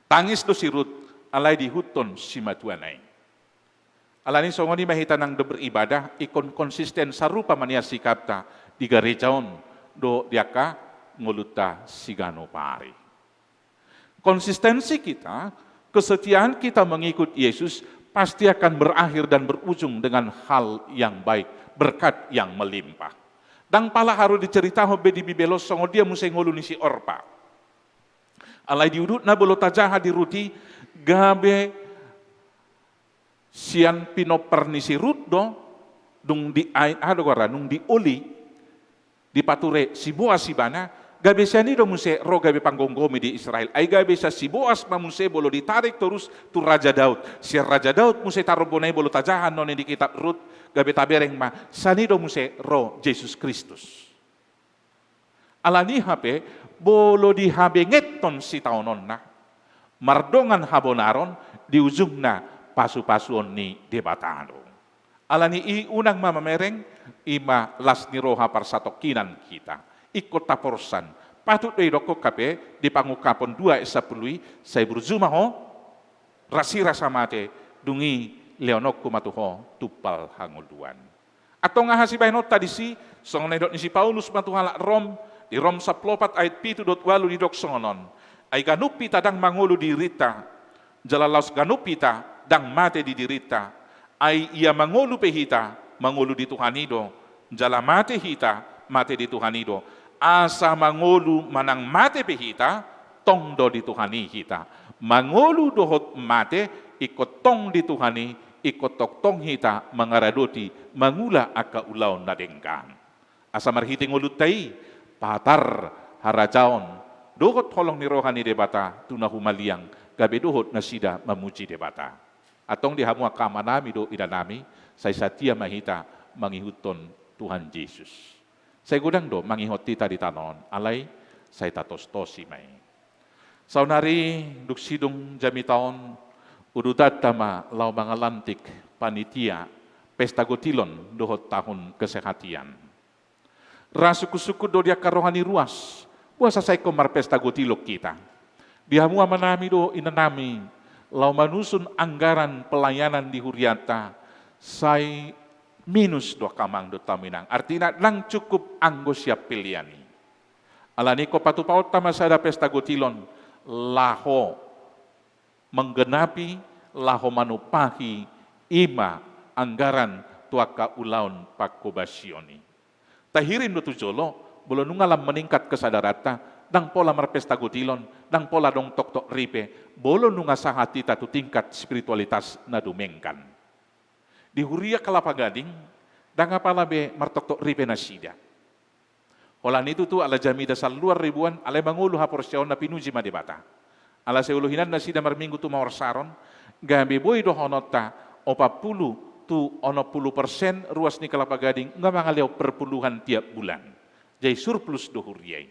Tangis do si Rut, alai diihuthon simatuana i. Alani songon i ma hita nang do beribadah, ingkon konsisten sarupa ma nian sikapta di gareja on dohot di angka ngolunta siganup ari. Konsistensi kita, kesetiaan kita mengikut Yesus pasti akan berakhir dan berujung dengan hal yang baik, berkat yang melimpah. Ndang pala haru diceritahon be di Bibel on songon dia muse ngolu ni si Orpa. Alai di udutna molo tajaha di Rut i, gabe sian pinompar ni si Rut do, dung di ai-, aha do goarna, dung dioli, dipature si Boas ibana, gabe sian i do muse ro gabe panggomgomi di Israel. Ai gabe sian si Boas ma muse molo ditarik torus tu Raja Daud. Sian Raja Daud muse tarombona i molo tajaha annon i di kitab Rut, gabe tabereng ma, sian i do muse ro Jesus Kristus. Alani i hape, molo dihabengethon sitaononna, mardongan habonaron, di ujungna pasupasuon ni Debata do. Alani i unang ma mamereng, i ma las ni roha parsatongkinan hita. Ingkon taporsan. Patut do idokkon hape, di Pangungkapon dua ayat sampulu i, sai burju ma ho, rasirasa mate, dung i lehononku ma tu ho tumpal hangoluan. Antong aha sibahenonta disi, songon na nidok ni si Paulus ma tu halak Rom, di Rom sampulu opat ayat pitu dohot ualu didok songon on. Ai ganup hita ndang mangolu di dirinta, jala laos ganup hita ndang mate di dirinta. Ai ia mangolu pe hita, mangolu di Tuhan i do, jala mate hita, mate di Tuhan i do. Asa mangolu manang mate pe hita, tong do di Tuhan i hita. Mangolu dohot mate, ingkon tong di Tuhan i, ingkon tongtong hita mangaradoti, mangula angka ulaon na denggan. Asa marhite ngolunta i, patar harajaon, dohot holong ni roha ni Debata, tu na humaliang, gabe dohot nasida mamuji Debata. Antong di hamu angka amanami dohot inanami, sai satia ma hita mangihuthon Tuhan Jesus. Sai godang do mangihot hita di tano on, alai sai tatostosi ma i. Saonari dung sidung jamita on, udutanta ma laho mangalantik panitia pesta gotilon dohot tahun kesehatian. Ra sungkunsungkun do di angka roha ni ruas, boasa sai ingkon marpesta gotilon hita. Di hamu amanami dohot inanami, laho manusun anggaran pelayanan di hurianta, sai minus do angka amang dohot hamu inang. Artina ndang cukup anggo sian pelean i. Alani ingkon patupaonta ma sada pesta gotilon, laho manggenapi, laho manumpahi, i ma anggaran tu angka ulaon pangkobasion i. Tahirim do tu jolo, molo nunga lam meningkat kesadaranta, ndang pola marpesta gotilon, ndang pola adong toktok ripe, molo nunga sahat hita tu tingkat spiritualitas na dumenggan. Di huria Kelapa Gading, ndang apala be martoktok ripe nasida. Holan i tutu ala jamita salluan ribuan, alai mangolu haporseaonna, pinuji ma Debata. Ala sai olo hinan nasida marminggu tu maor Saron, gabe boi dohononta opat pulu tu onom pulu persen ruas ni Kelapa Gading nga mangalehon perpuluhan tiap bulan. Jadi surplus do huria i.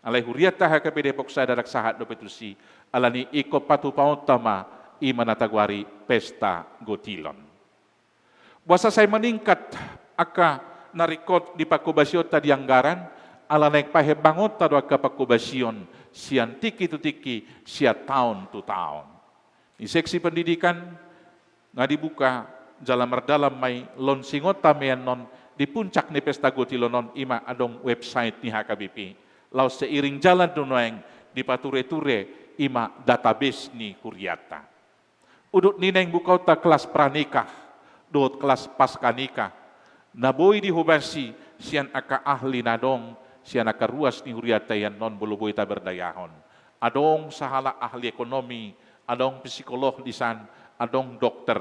Alai hurianta H K P Depok sada ndang sahat dope tusi, alani ingkon patupaonta ma i ma na tagoari pesta gotilon. Boasa sai meningkat angka na ringkot di pangkobasionta di anggaran, ala naeng pahembangonta do angka pangkobasion sian tingki tu tingki, sian taon tu taon. Di seksi pendidikan nga dibuka jala mardalan ma i launching-onta ma i annon di puncak ni pesta gotilon on, i ma adong website ni H K B P. Laos seiring jalan do nuaeng dipature-ture i ma database ni hurianta. Udut ni naeng bukaonta kelas pranikah dohot kelas pascanikah na boi dihobasi sian angka ahli na adong sian angka ruas ni hurianta i annon, molo boi taberdayahon. Adong sahalak ahli ekonomi, adong psikolog di san, adong dokter,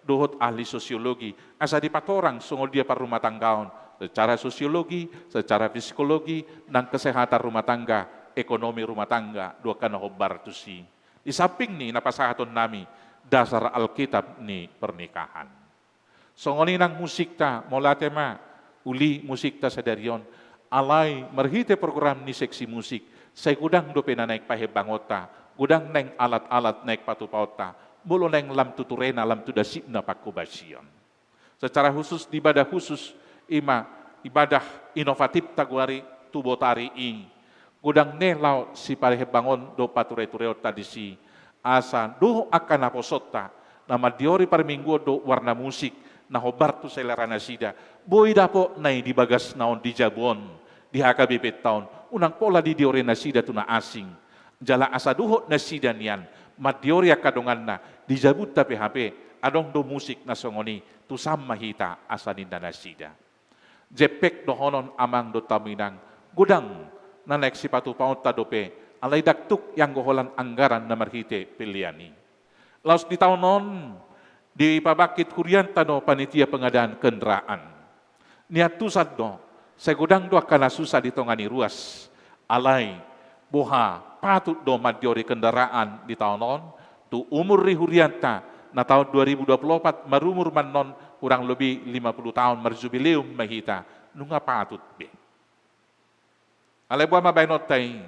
dohot ahli sosiologi, asa dipatorang songon dia parrumatanggaon secara sosiologi, secara psikologi, nang kesehatan rumah tangga, ekonomi rumah tangga, dohot angka na hombar tusi. Di samping ni na pasahatonnami dasar Alkitab ni pernikahan. Songon i nang musikta, mauliate ma uli musikta sadari on. Alai marhite program ni seksi musik, sai godang dope na naeng pahembangonta, godang naeng alat-alat naeng patupaonta, molo naeng lam tu turena, lam tu dasipna panghobasion. Secara khusus di ibadah khusus, i ma ibadah inovatif tagoari tu botari i. Godang ne laho sipahembangon dohot pature-tureonta disi, asa dohot angka naposonta na mandiori parmingguon dohot warna musik na hombar tu selera nasida, boi dapotna i di bagasna on, di jabu on, di H K B P-nta on, unang pola didiori nasida tu na asing. Jala asa dohot nasida nian mandiori angka donganna di jabunta pe hape, adong do musik na songon i, tu sam ma hita, asa ninna nasida. Jempek dohonon amang dohot hamu inang, godang na naeng sipatupaonta dope, alai ndang tuk ianggo holan anggaran na marhite pelean i. Laos di taon on dipabangkit hurianta do panitia pengadaan kendaraan. Niantusan do, sai godang do angka na susa di tonga ni ruas. Alai, boha patut do mandiori kendaraan di taon on, tu umur ni hurianta, na taon dua ribu dua puluh opat marumur ma annon hurang lobi lima puluh taon, marjubileum ma hita, nunga patut be. Alai boha ma baenonta i,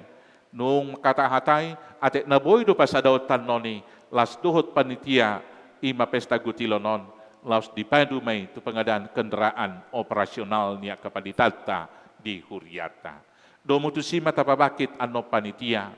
nunga tahatai, atik na boi do pasadaonta annon i, laos dohot panitia i ma pesta gotilon on, laos dipadu ma i tu pengadaan kendaraan operasional ni angka panditanta di hurianta. Domu tusi ma tapabangkit annon panitia,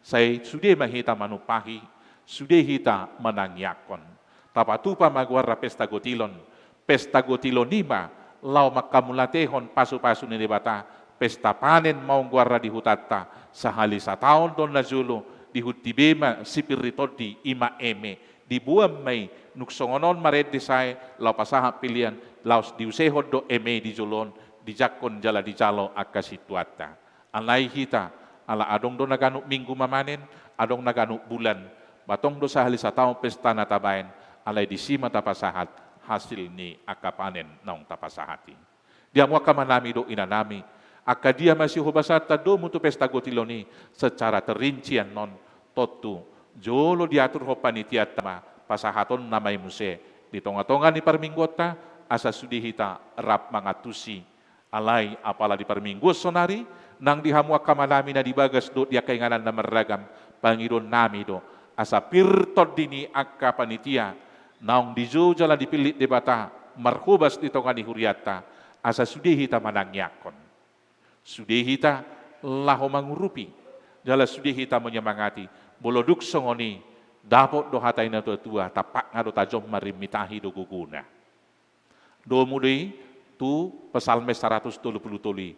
sai sude ma hita manumpahi, sude hita manangiangkon. Tapatupa ma goarna pesta gotilon, pesta gotilon i ma laho manghamauliatehon pasu-pasu ni Debata, pesta panen ma on goarna di hutanta, sahali sataon do na jolo, di huta i be ma sipir ni tondi, i ma eme, diboan ma i, nunga songon on marende sae, laho pasahat pelean, laos diusehon do eme i di jolo on, dijangkon jala dijalo angka sintuanta. Alai hita, ala adong do na ganup minggu mamanen, adong na ganup bulan, ba tong do sahali sataon pesta na tabaen, alai disi ma tapasahat hasil ni angka panen naung tapasahat i. Di hamu angka amanami dohot inanami, angka dia ma sihobasanta domu tu pesta gotilon i secara terinci annon, tontu jolo diaturhon panitianta ma pasahatonna ma i muse di tonga-tonga ni parmingguonta, asa sude hita rap mangantusi. Alai apala di parmingguon saonari, nang di hamu angka amanami na di bagas dohot di angka inganan na marragam, pangidoonnami do, asa pir tondi ni angka panitia naung dijou jala dipillit Debata marhobas di tonga ni hurianta, asa sude hita manangiangkon. Sude hita laho mangurupi, jala sude hita menyemangati, molo dung songon i, dapot do hata ni na tua-tua, tampakna do tajom marimmit ahi do gogona. Domu do i tu Psalmen saratus tolu pulu tolu i.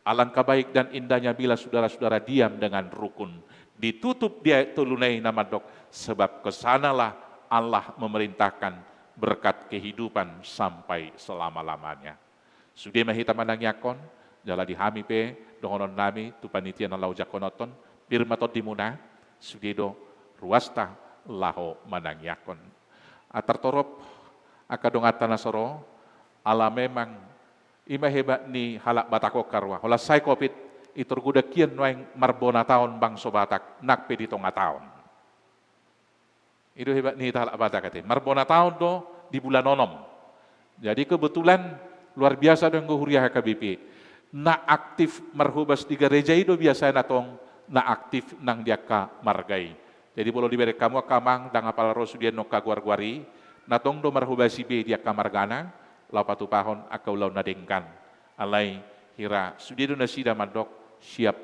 Alangkah baik dan indahnya bila saudara-saudara diam dengan rukun. Ditutup di ayat toluna i na mandok, sebab ke sanalah Allah memerintahkan berkat kehidupan sampai selama-lamanya. Sude ma hita manangiangkon, jala di hami pe, dohononnami, tu panitia na laho jangkononton, pir ma tondimuna, sude do ruasta laho manangiangkon. Ah, tartorop angka donganta na so ro, ala memang i ma hebat ni halak Batak on, haroa. Holan sae covid, i tor godang hian nuaeng marbona taon bangso Batak, nang pe di tonga taon. I do hebat ni hita halak Batak ate. Marbona taon do di bulan onom. Jadi kebetulan luar biasa do anggo huria H K B P. Na aktif marhobas di gareja i do biasana tong na aktif nang di angka marga i. Jadi molo dibereng hamu angka amang, ndang apala ro sude annon angka goar-goar i, na tong do marhobas i be di angka margana, laho patupahon angka ulaon na denggan. Alai hira sude do nasida mandok siap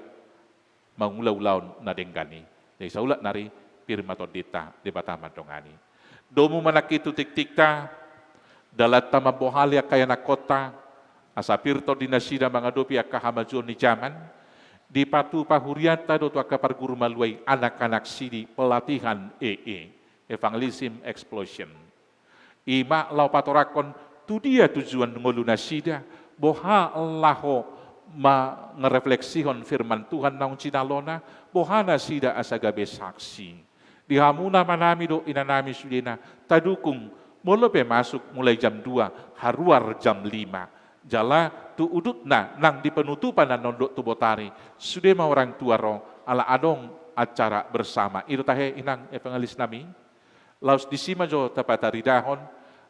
mangula ulaon na denggan i. Jadi saulak nari, Pir ma tondinta, Debata mandongani. Domu ma nangkin tu tingtingta, dalanta mambohali angka ianakkonta, asa pir tondi nasida mangadopi angka hamajuon ni jaman. Dipatupa hurianta do tu angka parguru maluai anak-anak sidi pelatihan E E, Evangelism Explosion. I ma laho patorangkon tu dia tujuan ngolu nasida, boha laho mangarefleksihon firman Tuhan naung jinalona, boha nasida asa gabe saksi. Di hamu amanami dohot inanami sudena, tadukung, molo pe masuk mulai jam dua, haruar jam lima. Jala tu udutna nang di penutupan annon dohot tu botari, sude ma orang tua ro, ala adong acara bersama. I do tahe inang evangelis nami. Laos disi ma jo tapataridahon,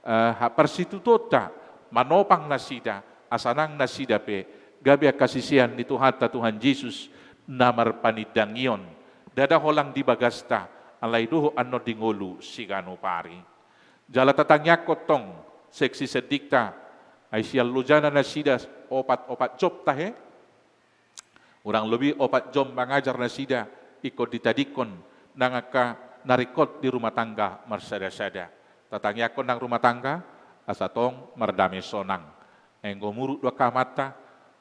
eh, ha-, parsitutuonta, manopang nasida, asa nang nasida pe gabe angka sisean ni Tuhanta Tuhan Jesus na marpanindangion, ndada holan di bagasta, alai dohot annon di ngolu siganup ari. Jala tatangiangkon tong seksi sendikta, ai sian lojana nasida opat-opat jom tahe, hurang lobi opat jom mangajar nasida, ingkon ditadingkon nang angka na ringkot di rumah tangga marsada-sada. Tatangiangkon nang rumah tangga, asa tong mardame sonang. Anggo muruk do angka amanta,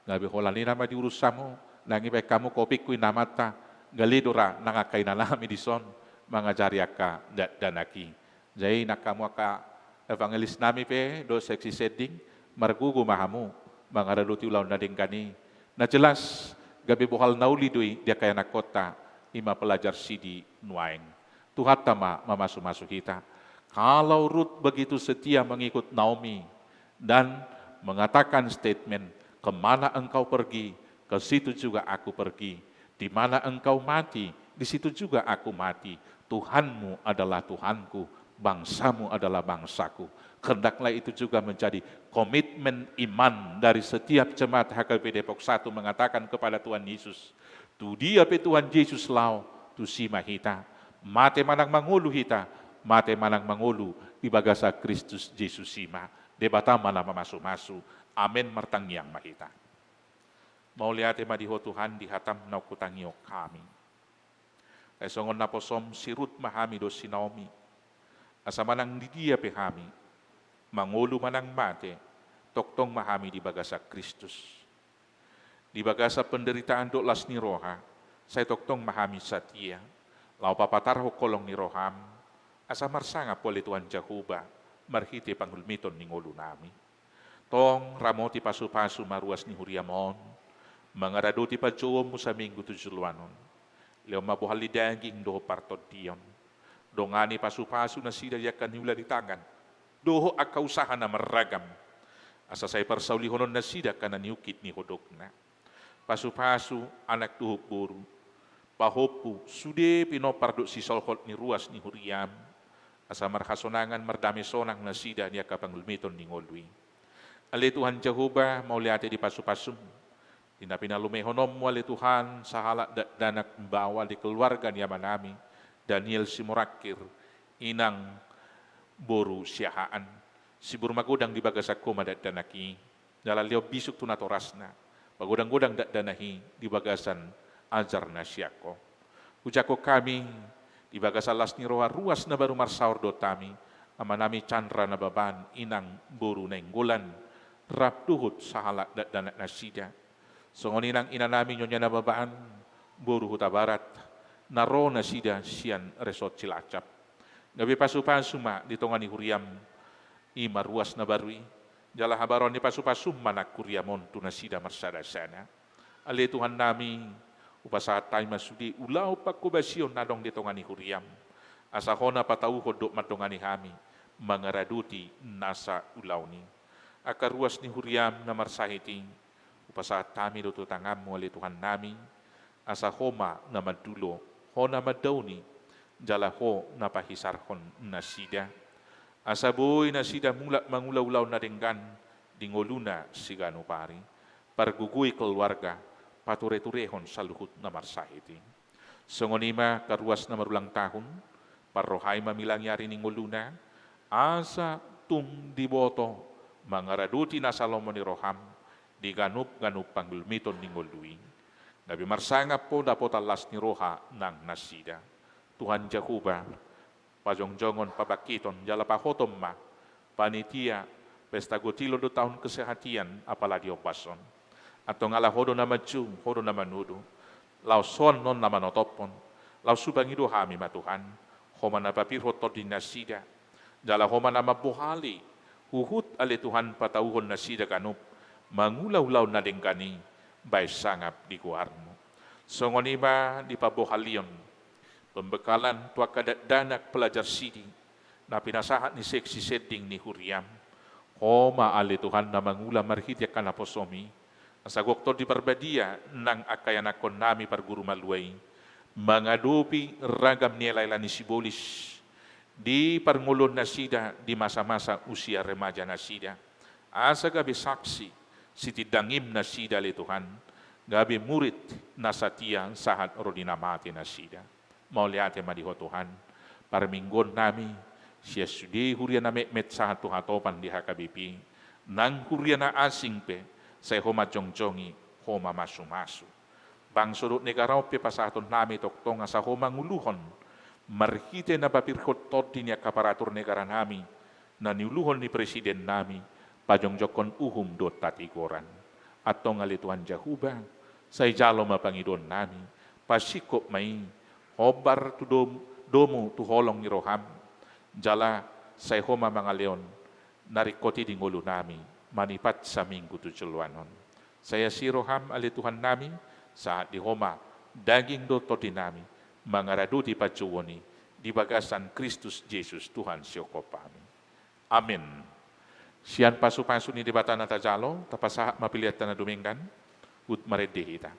gabe holan i nama diurus hamu, nang dibaen hamu kopingku inna amanta, gale do ra nang angka inanami dison mangajari angka dakdanak i. Jadi nang hamu angka evangelis nami pe dohot seksi sending, margogo ma hamu mangaradoti ulaon na denggan i. Na jelas, gabe bohal na uli do i di angka ianakkonta, i ma pelajar sidi nuaeng. Tuhanta ma mamasu-masu hita. Kalau Rut begitu setia mengikut Naomi dan mengatakan statement, "Kemana engkau pergi, ke situ juga aku pergi. Di mana engkau mati, di situ juga aku mati. Tuhanmu adalah Tuhanku, bangsamu adalah bangsaku." Hendaklah itu juga menjadi komitmen iman dari setiap jemaat H K B P Depok satu mengatakan kepada Tuhan Yesus, "Tu dia pe Tuhan Jesus laho, tusi ma hita. Mate manang mangolu hita, mate manang mangolu di bagasan Kristus Jesus i ma." Debata ma na mamasu-masu. Amen. Martangiang ma hita. Mauliate ma di Ho Tuhan di hatam naung hutangihon hami. Ai songon naposom si Rut ma hami dohot si Naomi. Asa manang di dia pe hami, mangolu manang mate, tongtong ma hami di bagasan Kristus. Di bagasan penderitaan dohot las ni roha, sai tongtong ma hami satia, laho papatarhon holong ni roham, asa marsangap Ho ale Tuhan Jahowa, marhite panghulmiton ni ngolunami. Tong ramoti pasu-pasu ma ruas ni huriam on, mangaradoti panjouonmu saminggu tu joloan on. Lehon ma bohal ni daging dohot partondion. Dongani pasu-pasu nasida di angka niula ni tangan dohot angka usaha na marragam. Asa sai parsaulihonon nasida angka na niungkit ni hodokna. Pasu-pasu anak dohot boru, pahompu sude pinompar dohot sisolhot ni ruas ni huriam, asa marhasonangan mardame sonang nasida di angka panghulmiton ni ngolu i. Ale Tuhan Jahowa, mauliate di pasu-pasum, di na pinalumehononmu ale Tuhan, sahalak dakdanak baoa di keluarga ni amanami Daniel Simorangkir, inang boru Siahaan. Sibur magodang di bagasan Ho ma dakdanak i, jala lehon bisuk tu natorasna, pagodang-godang dakdanak i di bagasan ajar na sian Ho. Hujangkon hami di bagasan las ni roha ruas na baru marsaor dohot hami, amanami Chandra Nababan, inang boru Nainggolan, rap dohot sahalak dakdanak nasida. Songon i nang inanami Nyonya Nababan, boru Hutabarat, na ro nasida sian Resort Cilacap. Gabe pasu-pasu ma di tonga ni huriam, i ma ruas na baru i, jala habaron ni pasu-pasum ma nang huriam on tu nasida marsada-sada. Ale Tuhannami, hupasahat hami ma sude ulaon panghobasion na adong di tonga ni huriam, asa Ho na patauhon dohot mandongani hami mangaradoti nasa ulaon i. Angka ruas ni huriam na marsahit i, hupasahat hami do tu tanganmu ale Tuhannami, asa Ho ma na mandulo, Ho na mandaoni, jala Ho na pahisarhon nasida. Asa boi nasida mulak mangula ulaon na denggan di ngoluna siganup ari. Pargogoi keluarga, pature-turehon saluhut na marsahit i. Songon i ma angka ruas na marulang tahun, parrohai ma milangi ari ni ngoluna, asa tung diboto mangaradoti nasa lomo ni roham di ganup-ganup panghulmiton ni ngolu i. Gabe marsangap Ho dapotan las ni roha nang nasida. Tuhan Jahowa, pajongjongon, pabangkiton jala pahoton ma panitia pesta gotilo do tahun kesehatian apala diombas on. Antong ala Ho do na manjou, Ho do na manudu, laos songon na manotophon, laos hupangido hami ma Tuhan, Ho ma na papirhon tondi nasida, jala Ho ma na mambohali, huhut ale Tuhan patauhon nasida ganup mangula ulaon na denggan i baen sangap di goarMu. Songon i ma di pambohalion pembekalan tu angka dakdanak pelajar sidi na pinasahat ni seksi sending ni huriaM. Ho ma ale Tuhan na mangula marhite angka naposoMi, asa gok Tondi Parbadia nang angka ianakkonnami parguru malua i mangadopi ragam ni elaela ni sibolis di parngoluon nasida di masa-masa usia remaja nasida, asa gabe saksi sitindangiM nasida ale Tuhan, gabe murid na satia sahat ro di na mate nasida. Mauliate ma di Ho Tuhan, parmingguonnami sian sude huria na metmet sahat tu hatopan di H K B P, nang huria na asing pe, sai Ho ma jongjongjongi, Ho ma masumasu. Bangso dohot negara on pe pasahatonnami tongtong asa Ho manguluhon, marhite na papirhon tondi ni angka aparatur negaranami, na niuluhon ni presidennami, pajongjongkon uhum dohot hatigoran. Antong ale Tuhan Jahowa, sai jalo ma pangidoannami, pasingkop ma i, hombar tu dom-, domu tu holong ni rohaM, jala sai Ho ma mangalehon na ringkot i di ngolunami, manipat saminggu tu joloan on. Sai asi rohaM ale Tuhannami, sahat di Ho ma daging dohot tondinami, mangaradoti panjouon i di bagasan Kristus Jesus Tuhan sihophopnami. Amin. Sian pasupasu ni Debata na tajalo, tapasahat ma pelean ta na dumenggan, huhut marende hita.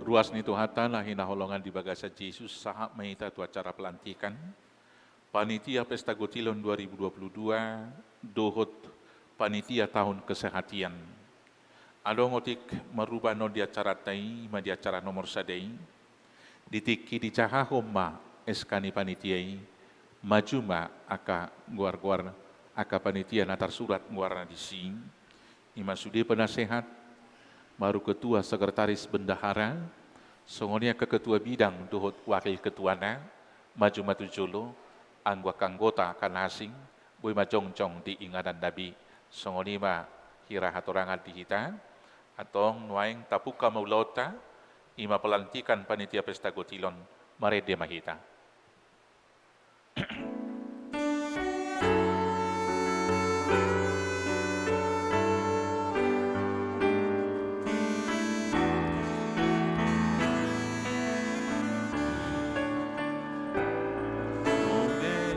Ruas ni Tuhanta na hinaholongan di bagasan Jesus, sahat ma hita tu acara pelantikan Panitia Pesta Gotilon dua ribu dua puluh dua dohot Panitia Tahun Kesehatian. Adong otik marubah non di acaranta i, i ma di acara nomor sada i. Di tingki dijahahon ma S K ni panitia i, maju ma angka goar-goar angka panitia na tarsurat goarna disi, i ma sude penasehat, baru ketua sekretaris bendahara, songon i angka ketua bidang dohot wakil ketuana, maju ma tu jolo, anggo angka anggota angka na asing, boi ma jongjong di inganan na be. Songon i ma hira hatorangan di hita. Antong nuaeng tapungka ma ulaonta, i ma pelantikan Panitia Pesta Gotilon. Marende ma hita.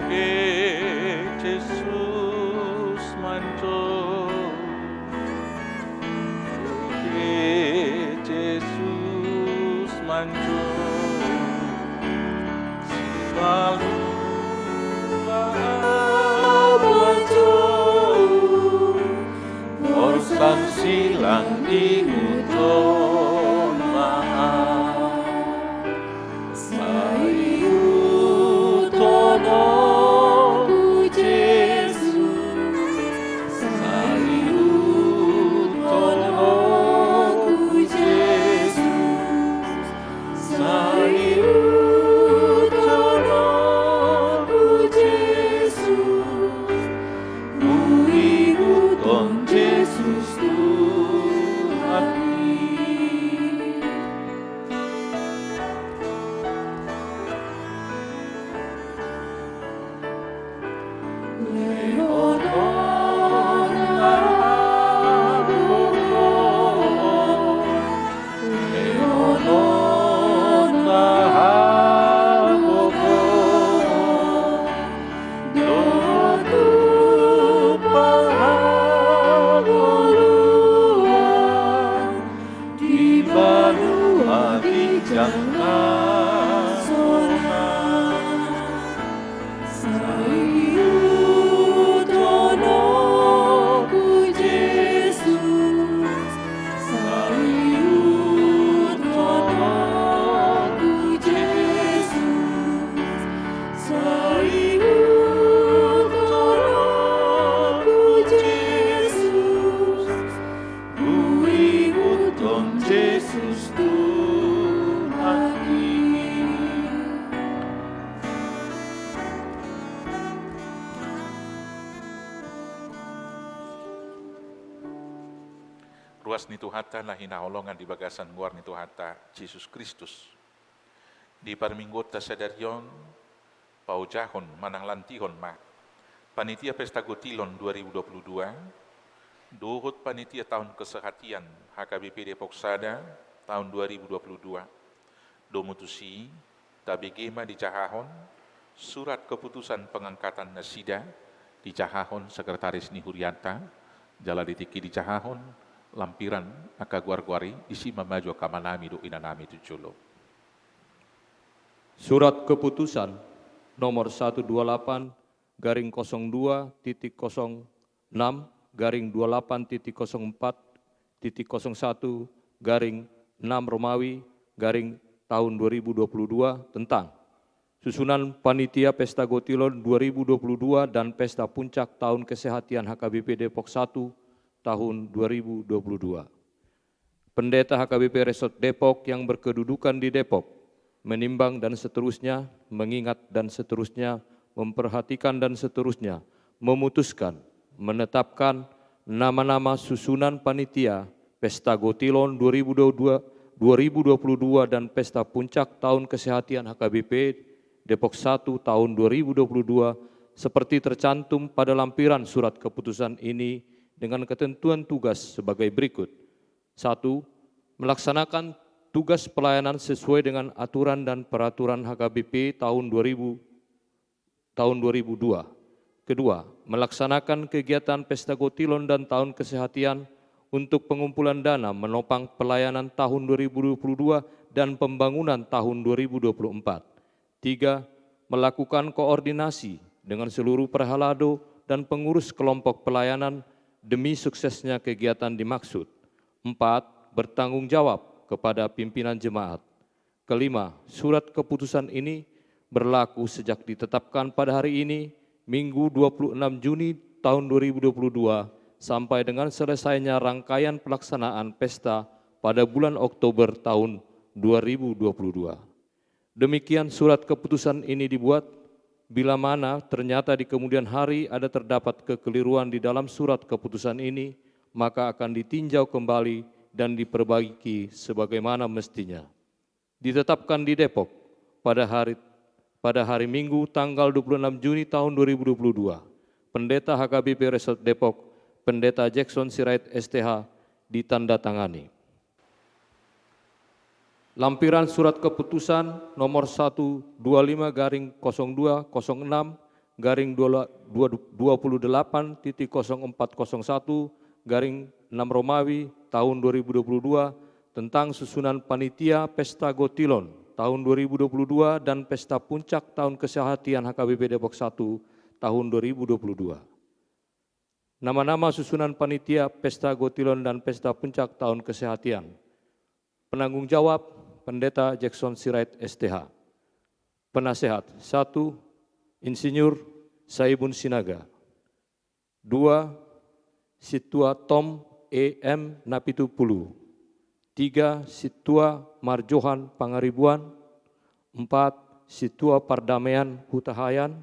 Nunga Jesus manjou, nunga Jesus manjou, selalu manjou, borsan silang diihuthon ma. Sai ihuthon ho Jesus, sai ihuthon ho Jesus, sai ihuthon ho Jesus, huihuthon Jesus Tuhan i. Dohot tu parhangoluan di banua ginjang na sonang. Sai ihuthon ho Jesus, sai ihuthon ho Jesus, sai ihuthon ho Jesus, huihuthon Jesus Tuhan i. Ruas ni Tuhanta na hinaholongan di bagasan goar ni Tuhanta Jesus Kristus. Di parmingguonta sadari on, paojahon manang lantihon ma Panitia Pesta Gotilon dua ribu dua puluh dua dohot Panitia Tahun Kesehatian H K B P Depok Sada tahun dua ribu dua puluh dua. Domu tusi, tabege ma dijahahon surat keputusan pengangkatan nasida, dijahahon sekretaris ni hurianta, jala di tingki dijahahon lampiran angka goar-goar i, disi ma maju angka amanami dohot inanami tu jolo. Surat keputusan nomor satu dua lapan garing kosong dua titik kosong enam garing dua lapan titik kosong empat titik kosong satu garing enam Romawi garing tahun dua ribu dua puluh dua tentang susunan Panitia Pesta Gotilon dua ribu dua puluh dua dan Pesta Puncak Tahun Kesehatian H K B P Depok Satu tahun dua ribu dua puluh dua. Pendeta H K B P Resort Depok yang berkedudukan di Depok, menimbang dan seterusnya, mengingat dan seterusnya, memperhatikan dan seterusnya, memutuskan, menetapkan nama-nama susunan panitia Pesta Gotilon dua ribu dua puluh dua, dua ribu dua puluh dua dan Pesta Puncak Tahun Kesehatian H K B P Depok Satu tahun dua ribu dua puluh dua seperti tercantum pada lampiran surat keputusan ini dengan ketentuan tugas sebagai berikut. Satu, melaksanakan tugas pelayanan sesuai dengan aturan dan peraturan H K B P tahun dua ribu, tahun dua ribu dua. Kedua, melaksanakan kegiatan Pesta Gotilon dan Tahun Kesehatian untuk pengumpulan dana menopang pelayanan tahun dua ribu dua puluh dua dan pembangunan tahun dua ribu dua puluh empat. Tiga, melakukan koordinasi dengan seluruh perhalado dan pengurus kelompok pelayanan demi suksesnya kegiatan dimaksud. Empat, bertanggung jawab kepada pimpinan jemaat. Kelima, surat keputusan ini berlaku sejak ditetapkan pada hari ini, Minggu dua puluh enam Juni tahun dua ribu dua puluh dua, sampai dengan selesainya rangkaian pelaksanaan pesta pada bulan Oktober tahun dua ribu dua puluh dua. Demikian surat keputusan ini dibuat. Bila mana ternyata di kemudian hari ada terdapat kekeliruan di dalam surat keputusan ini, maka akan ditinjau kembali dan diperbaiki sebagaimana mestinya. Ditetapkan di Depok pada hari pada hari Minggu tanggal dua puluh enam Juni tahun dua ribu dua puluh dua. Pendeta H K B P Resort Depok, Pendeta Jackson Sirait S T H, ditandatangani. Lampiran surat keputusan nomor satu dua lima garing kosong dua kosong enam garing dua puluh delapan titik kosong empat kosong satu garing enam Romawi tahun dua ribu dua puluh dua tentang susunan panitia Pesta Gotilon tahun dua ribu dua puluh dua dan Pesta Puncak Tahun Kesehatian H K B P Depok satu tahun dua ribu dua puluh dua. Nama-nama susunan panitia Pesta Gotilon dan Pesta Puncak Tahun Kesehatian. Penanggung jawab, Pendeta Jackson Sirait S T H. Penasehat, satu, Insinyur Saibun Sinaga. Dua, Sintua Tom E M Napitupulu. Tiga, Sintua Marjohan Pangaribuan. Empat, Sintua Pardamean Hutahaean.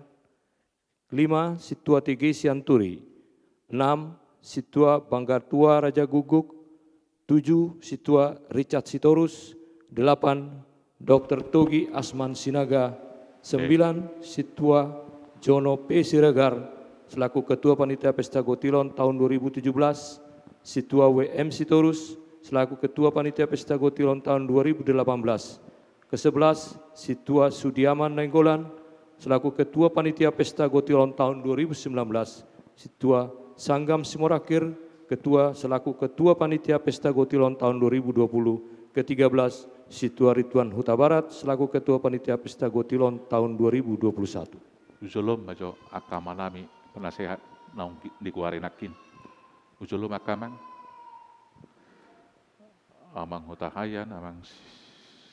Lima, Sintua T G Sianturi. Enam, Sintua Banggatua Raja Guguk. Tujuh, Sintua Richard Sitorus. Delapan, Dokter Togi Asman Sinaga. Sembilan, Sintua Jono P Siregar selaku Ketua Panitia Pesta Gotilon tahun dua ribu tujuh belas, Sintua W M Sitorus selaku Ketua Panitia Pesta Gotilon tahun dua ribu delapan belas, Kesebelas, Sintua Sudiaman Nainggolan, selaku Ketua Panitia Pesta Gotilon tahun dua ribu sembilan belas, Sintua Sanggam Simorakir, Ketua selaku Ketua Panitia Pesta Gotilon tahun dua ribu dua puluh, ketiga belas, Sintua Rituan Hutabarat, selaku Ketua Panitia Pesta Gotilon tahun dua ribu dua puluh satu. Hujolo ma jo angka amanami penasehat naung di-, digoari nangkin. Hujolo ma angka amang. Amang Hutahaean, Amang S-,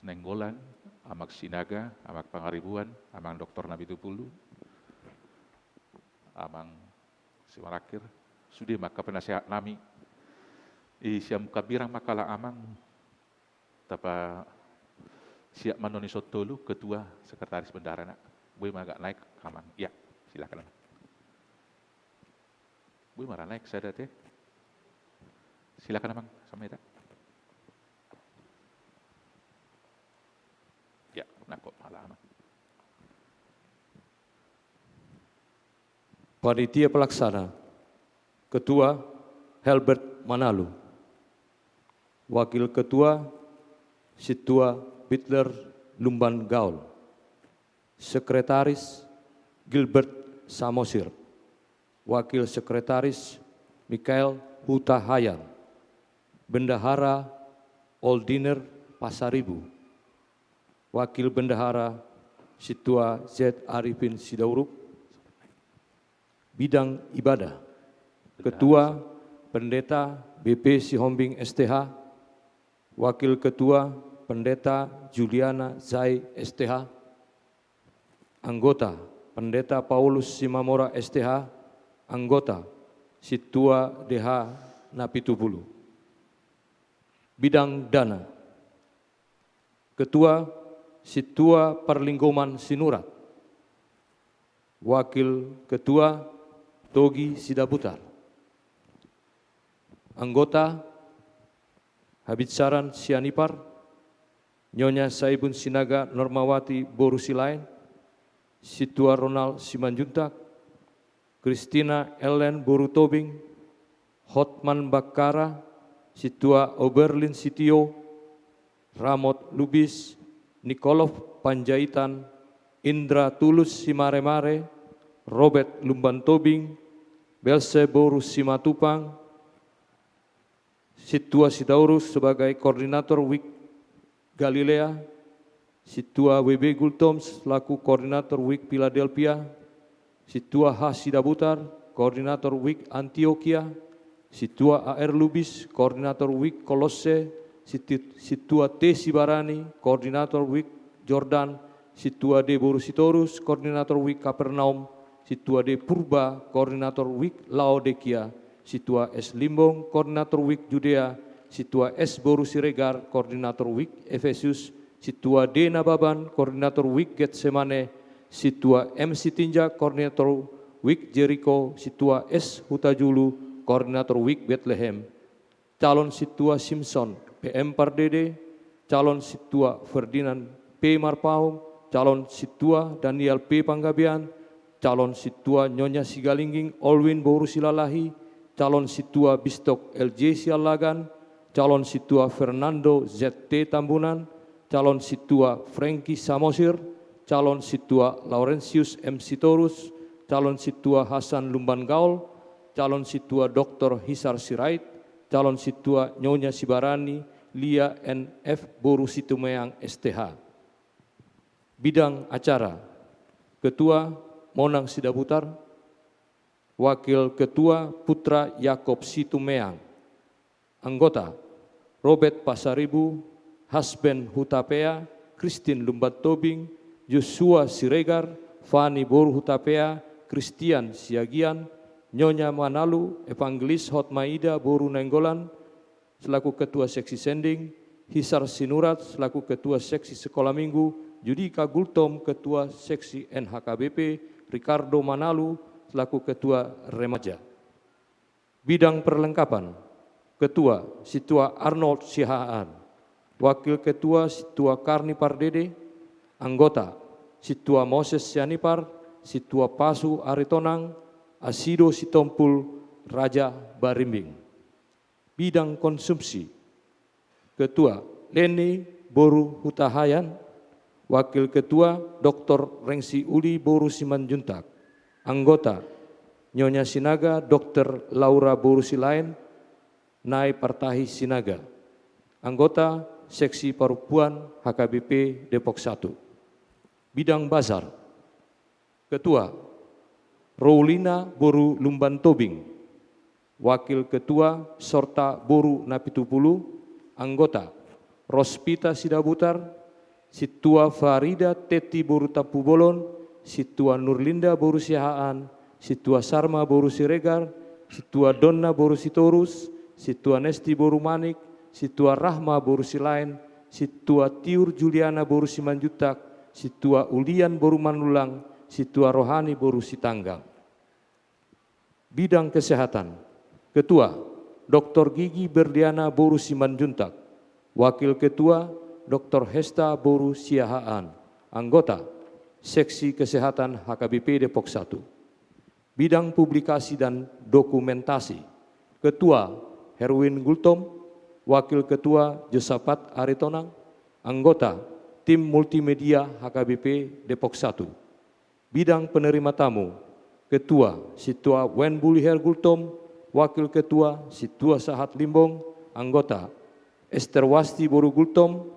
Nainggolan, Amang Sinaga, Amang Pangaribuan, Amang Doktor Napitupulu, Amang Simarakir, sude ma angka penasehat nami. I sian Bukambirang ma angka amang, tapa siap manoni sontolu, ketua, sekretaris bendahara na. Boi ma agak naik, amang. Ya, silakan, amang. Boi ma ra naik sada te. Silakan, amang, sameta. Ya, nangkok ma, amang. Panitia pelaksana, Ketua Helbert Manalu, Wakil Ketua Sintua Bitler Lumban Gaol, Sekretaris Gilbert Samosir, Wakil Sekretaris Mikael Hutahaean, Bendahara Oldiner Pasaribu, Wakil Bendahara Sintua Z Arifin Sidauruk, bidang ibadah, Ketua Pendeta B P Sihombing S T H, Wakil Ketua Pendeta Juliana Zai S T H, anggota Pendeta Paulus Simamora S T H, anggota Sintua D H Napitupulu. Bidang dana, Ketua Sintua Parlinggoman Sinurat, Wakil Ketua Togi Sidabutar, anggota Habinsaran Sianipar, Nyonya Saibun Sinaga Normawati boru Silaen, Sintua Ronald Simanjuntak, Kristina Ellen boru Tobing, Hotman Bakkara, Sintua Oberlin Sitio, Ramot Lubis, Nikolov Panjaitan, Indra Tulus Simaremare, Robert Lumban Tobing, Belse boru Simatupang, Sintua Sidaurus sebagai koordinator Wik Galilea, Sintua W B Gultom selaku koordinator Wik Philadelphia, Sintua H Sidabutar, koordinator Wik Antiokia, Sintua A R Lubis, koordinator Wik Kolosse, Sinti-, Sintua T Sibarani, koordinator Wik Jordan, Sintua D Boru Sitorus, koordinator Wik Kapernaum, Sintua D Purba, koordinator Wik Laodikia, Sintua S Limbong, koordinator Wik Judea, Sintua S Boru Siregar, koordinator Wik Efesus, Sintua D Nababan, koordinator Wik Getsemane, Sintua M Sitinjak, koordinator Wik Jeriko, Sintua S Hutajulu, koordinator Wik Betlehem, calon Sintua Simson P M Pardede, calon Sintua Ferdinand P Marpaung, calon Sintua Daniel P Panggabean, calon Sintua Nyonya Sigalingging Olwin Boru Silalahi, calon Sintua Bistok L J Siallagan, calon Sintua Fernando Z T Tambunan, calon Sintua Franky Samosir, calon Sintua Laurentius M Sitorus, calon Sintua Hasan Lumban Gaol, calon Sintua Doktor Hisar Sirait, calon Sintua Nyonya Sibarani Lia N F Boru Situmeang S T H. Bidang acara: Ketua Monang Sidabutar, Wakil Ketua Putra Yakob Situmeang, anggota: Robert Pasaribu, Hasben Hutapea, Kristin Lumban Tobing, Joshua Siregar, Fani Boru Hutapea, Kristian Siagian, Nyonya Manalu, Evangelis Hotmaida Boru Nainggolan, selaku Ketua Seksi Sending, Hisar Sinurat selaku Ketua Seksi Sekolah Minggu, Judika Gultom Ketua Seksi N H K B P, Ricardo Manalu selaku Ketua Remaja. Bidang perlengkapan: Ketua, Sintua Arnold Siahaan, Wakil Ketua, Sintua Karni Pardede, anggota: Sintua Moses Sianipar, Sintua Pasu Aritonang, Asido Sitompul, Raja Barimbing. Bidang konsumsi: Ketua, Leni Boru Hutahaean, Wakil Ketua, Doktor Rengsi Uli Boru Simanjuntak, anggota: Nyonya Sinaga, Doktor Laura Boru Silaen, Nai Partahi Sinaga, anggota Seksi Parompuan H K B P Depok Satu. Bidang bazar: Ketua, Roulina Boru Lumban Tobing, Wakil Ketua, Sorta Boru Napitupulu, anggota: Rospita Sidabutar, Sintua Farida Teti Boru Tampubolon, Sintua Nurlinda Boru Siahaan, Sintua Sarma Boru Siregar, Sintua Donna Boru Sitorus, Sintua Nesti Boru Manik, Sintua Rahma Boru Silaen, Sintua Tiur Juliana Boru Simanjuntak, Sintua Ulian Boru Manullang, Sintua Rohani Boru Sitanggang. Bidang kesehatan: Ketua, Doktor Gigi Berliana Boru Simanjuntak, Wakil Ketua, Doktor Hesta Boru Siahaan, anggota Seksi Kesehatan H K B P Depok Satu. Bidang publikasi dan dokumentasi: Ketua, Herwin Gultom, Wakil Ketua, Josapat Aritonang, anggota Tim Multimedia H K B P Depok Satu. Bidang penerima tamu: Ketua, Sintua Wen Buliher Gultom, Wakil Ketua, Sintua Sahat Limbong, anggota Ester Wasti Boru Gultom,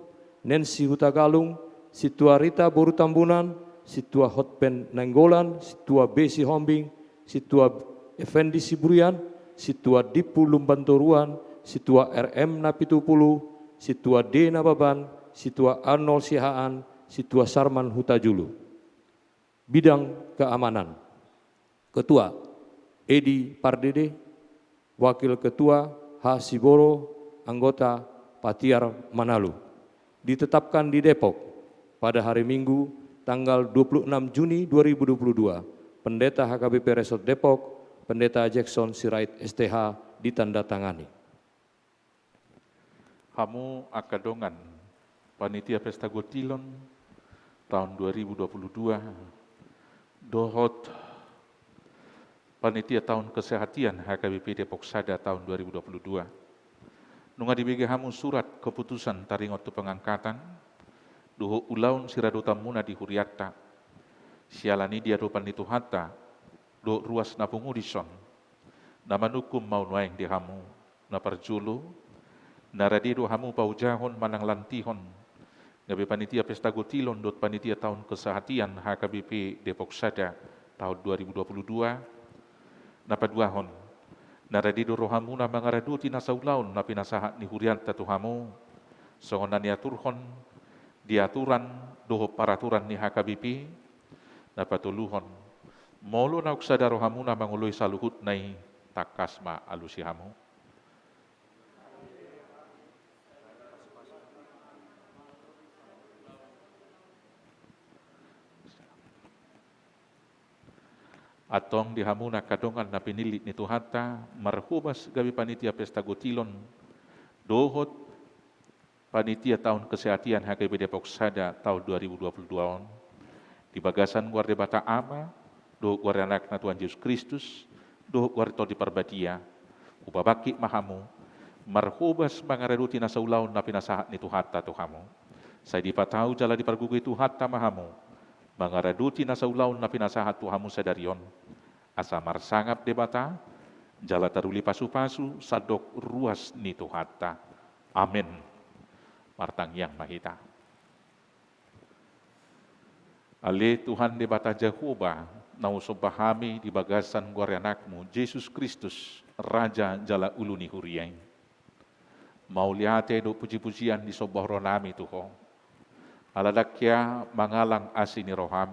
Nensi Hutagalung, Sintua Rita Boru Tambunan, Sintua Hotpen Nainggolan, Sintua B Sihombing, Sintua Effendi Siburian, Sintua Dimpu Lumban Toruan, Sintua R M Napitupulu, Sintua D Nababan, Sintua Arnold Siahaan, Sintua Sarman Hutajulu. Bidang keamanan: Ketua, Edi Pardede, Wakil Ketua, H Siboro, anggota Patiar Manalu. Ditetapkan di Depok pada hari Minggu, tanggal dua puluh enam Juni dua ribu dua puluh dua, Pendeta H K B P Resort Depok, Pendeta Jackson Sirait S T H, ditandatangani. Hamu angka dongan panitia pesta gondilon taon dua ribu dua puluh dua dohot panitia taon kesehatan H K B P Depok Sada taon dua ribu dua puluh dua. Nunga dibege hamu surat keputusan taringot tu pengangkatan dohot ulaon siradotanmuna di hurianta. Siala ni di adopan ni Tuhanta dohot ruas na pungu dison, na manungkun ma nuaeng di hamu. Na parjolo, Na rade do hamu paojahon manang lantihon gabe panitia pesta gotilon dohot panitia taon kesehatian H K B P Depok Sada taon dua ribu dua puluh dua. Na paduahon, na rade do rohamuna mangaradoti nasa ulaon na pinasahat ni hurianta tu hamu, songon na niaturhon di aturan dohot paraturan ni H K B P. Na patoluhon, molo naung sada rohamuna mangoloi saluhutna i, tangkas ma alusi hamu. Antong di hamu na angka dongan na pinillit ni Tuhanta, marhobas gabe panitia pesta gotilon dohot panitia taon kesehatian H K B P Depok Sada taon dua ribu dua puluh dua on, di bagasan goar Debata Ama, dohot goar Anakna Tuhan Jesus Kristus, dohot goar Tondi Parbadia, hupabangkit ma hamu, marhobas mangaradoti nasa ulaon na pinasahat ni Tuhanta tu hamu. Sai dipatau jala dipargogoi Tuhanta ma hamu, mangaradoti nasa ulaon na pinasahat tu hamu sadari on, asa marsangap Debata, jala taruli pasupasu sandok ruas ni Tuhanta. Amen. Martangiang ma hita. Ale Tuhan Debata Jahowa, na husomba hami di bagasan goar ni Anakmu, Jesus Kristus, Raja jala Ulu ni Huria i. Mauliate dohot pujipujian disomba rohanami tu Ho. Ala ndang hea mangalang asi ni roham,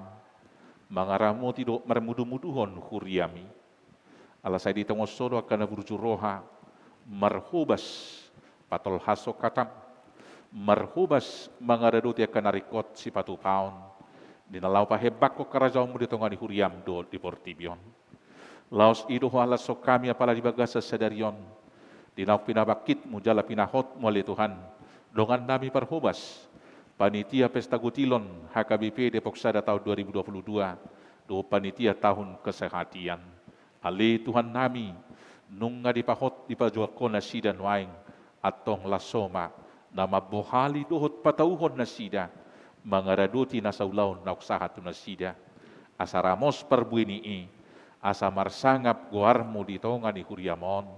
mangaramoti dohot marmudumuduhon huriami. Ala sai di tonga on do angka na burju roha, marhobas patolhashon hatam, marhobas mangaradoti angka na ringkot sipatupaon, di na laho pahembangkon harajaonmu di tonga ni huriam dohot di portibi on. Laos i do Ho halashon hami apala di bagasan sadari on, di naung pinabangkitmu jala pinahotmu ale Tuhan, dongannami parhobas, panitia pesta gotilon H K B P Depok Sada taon dua ribu dua puluh dua, dohot panitia taon kesehatian. Ale Tuhannami, nunga dipahot dipajuangkon nasida nuaeng, antong las Ho ma na mambohali dohot patauhon nasida, mangaradoti nasa ulaon naung sahat tu nasida. Asa ramos parbue ni i, asa marsangap goarmu di tonga ni huriam on,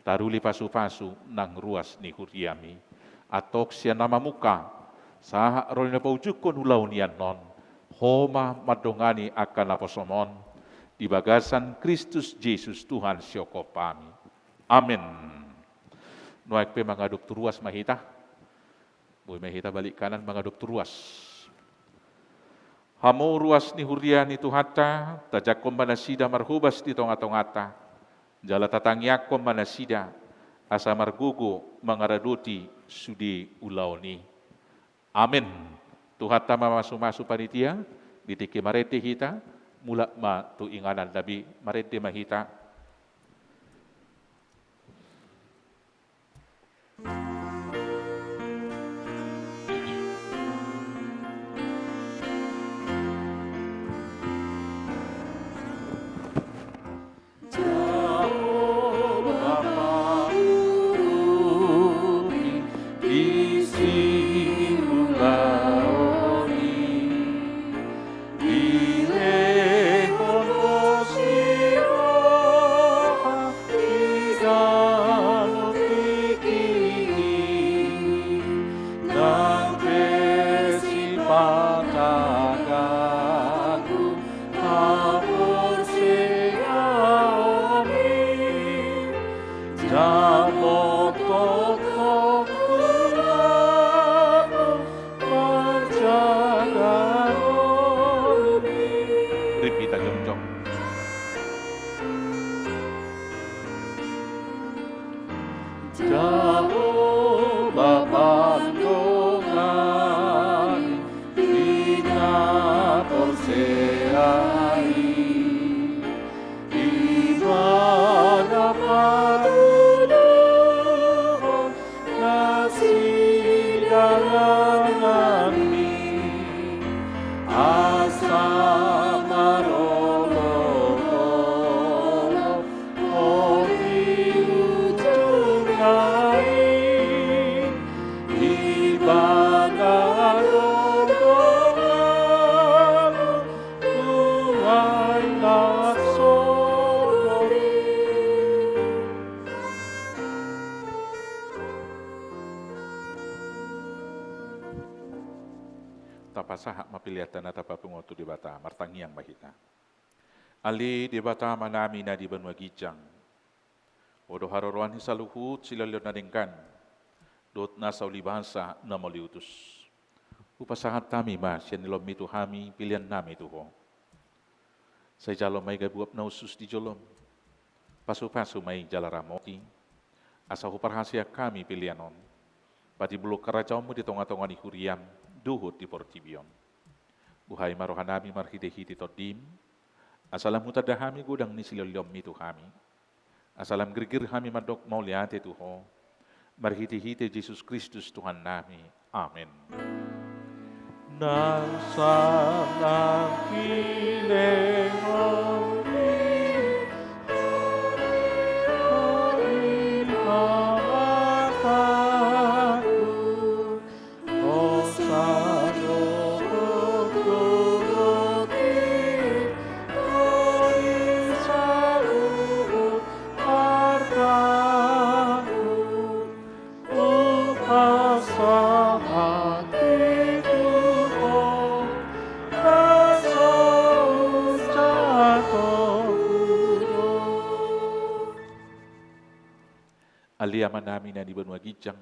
taruli pasupasu nang ruas ni huriami. Antong sian na mamungka, sahat ro di na paujungkon ulaon i annon, Ho ma mandongani angka naposom on, di bagasan Kristus Jesus Tuhan sihophopami. Amen. Nuaeng pe mangadop tu ruas ma hita. Boi ma hita balik kanan mangadop tu ruas. Hamu ruas ni huria ni Tuhanta, tajangkon ma nasida marhobas di tongatonganta, jala tatangiangkon ma nasida, asa margogo mangaradoti sude ulaon i. Amen. Tuhanta ma mamasumasu panitia, di tingki marende hita, mulak ma tu inganan nami, marende ma hita. Rip hita jongjong. Jahowa pandongan di na porsea i, ibana patuduhon na sidalanganmi, asa marolo Pelean ta na tapapungu tu Debata, martangiang ma hita. Ale Debata Amanami na di banua ginjang, Ho do haroroan ni saluhut silehonlehon na denggan, dohot nasa ulibasa na mauliutus. Hupasahat hami ma sian nilehonMi tu hami peleannami tu Ho. Sai jalo ma i gabe uap na hushus di joloM. Pasupasu ma i jala ramoti, asa huparhaseang hami pelean on, patimbulhon harajaonMu di tongatonga ni huriaM dohot di portibi on. Buhai ma rohanami marhitehite TondiM, asa lam hutanda hami godang ni silehonlehonMi tu hami. Asa lam girgir hami mandok mauliate tu Ho, marhitehite Jesus Kristus Tuhannami. Amen. Nang sanang pilehon ni Amangku, Ale Amanami na di banua ginjang,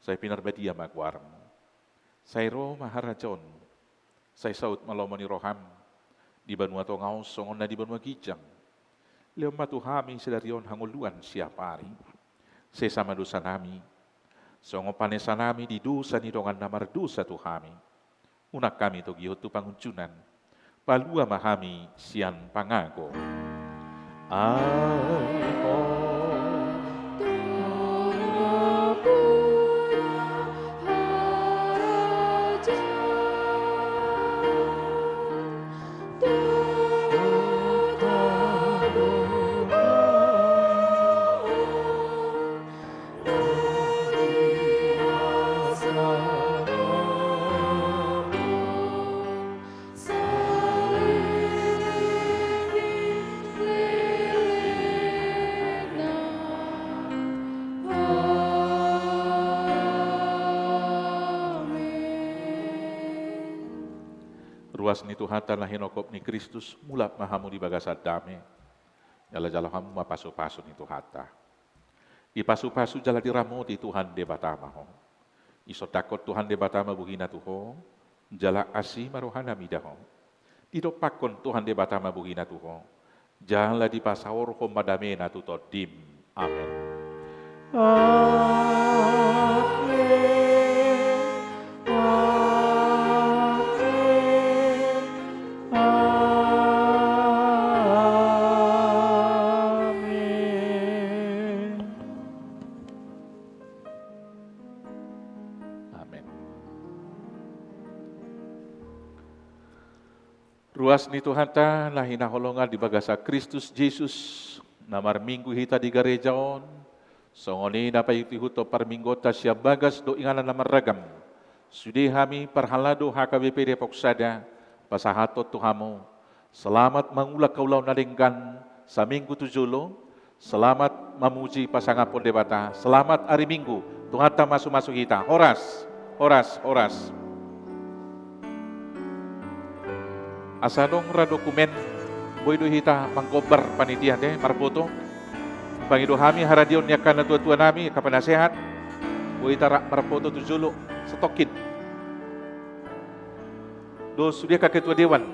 sai pinarbadia ma goarMu. Sai ro ma harajaonMu. Sai saut ma lomo ni rohaM di banua tonga on songon na di banua ginjang. Lehon ma tu hami sadari on hangoluan siapari. Sesa ma dosanami, songon panesanami di dosa ni dongan na mardosa tu hami. Unang hami togihon tu pangunjunan, palua ma hami sian pangago. Ai Ho do nampuna harajaon dohot hagogoon. Ruas ni Tuhanta na hinophop ni Kristus, mulak ma hamu di bagasan dame. Jala jalo hamu ma pasupasu ni Tuhanta. Dipasupasu jala diramoti Tuhan Debata ma ho. Disondangkon Tuhan Debata ma bohina tu ho, jala asi ma rohana mida ho. Didompakkon Tuhan Debata ma bohina tu ho, jala dipasaorhon ma damena tu tondim. Amen. Amen. Amen. Amen. Amen. Ruas ni Tuhanta na hinaholongan di bagasan Kristus Jesus, na marminggu hita di gareja on, songon i na paihuthon parmingguonta sian bagas dohot inganan na marragam. Sude hami parhalado H K B P Depok Sada, pasahathon tu hamu, selamat mangulak ulaon na denggan saminggu tu jolo, selamat mamuji pasangaphon Debata, selamat ari Minggu, Tuhanta masumasu hita. Horas, horas, horas. Asa adong ra dokumen, boi do hita manggombar panitia te, marfoto. Pangido hami haradeon ni angka natuatuanami, angka penasehat, boi hita ra marfoto tu jolo, satongkin. Dohot sude angka ketua dewan.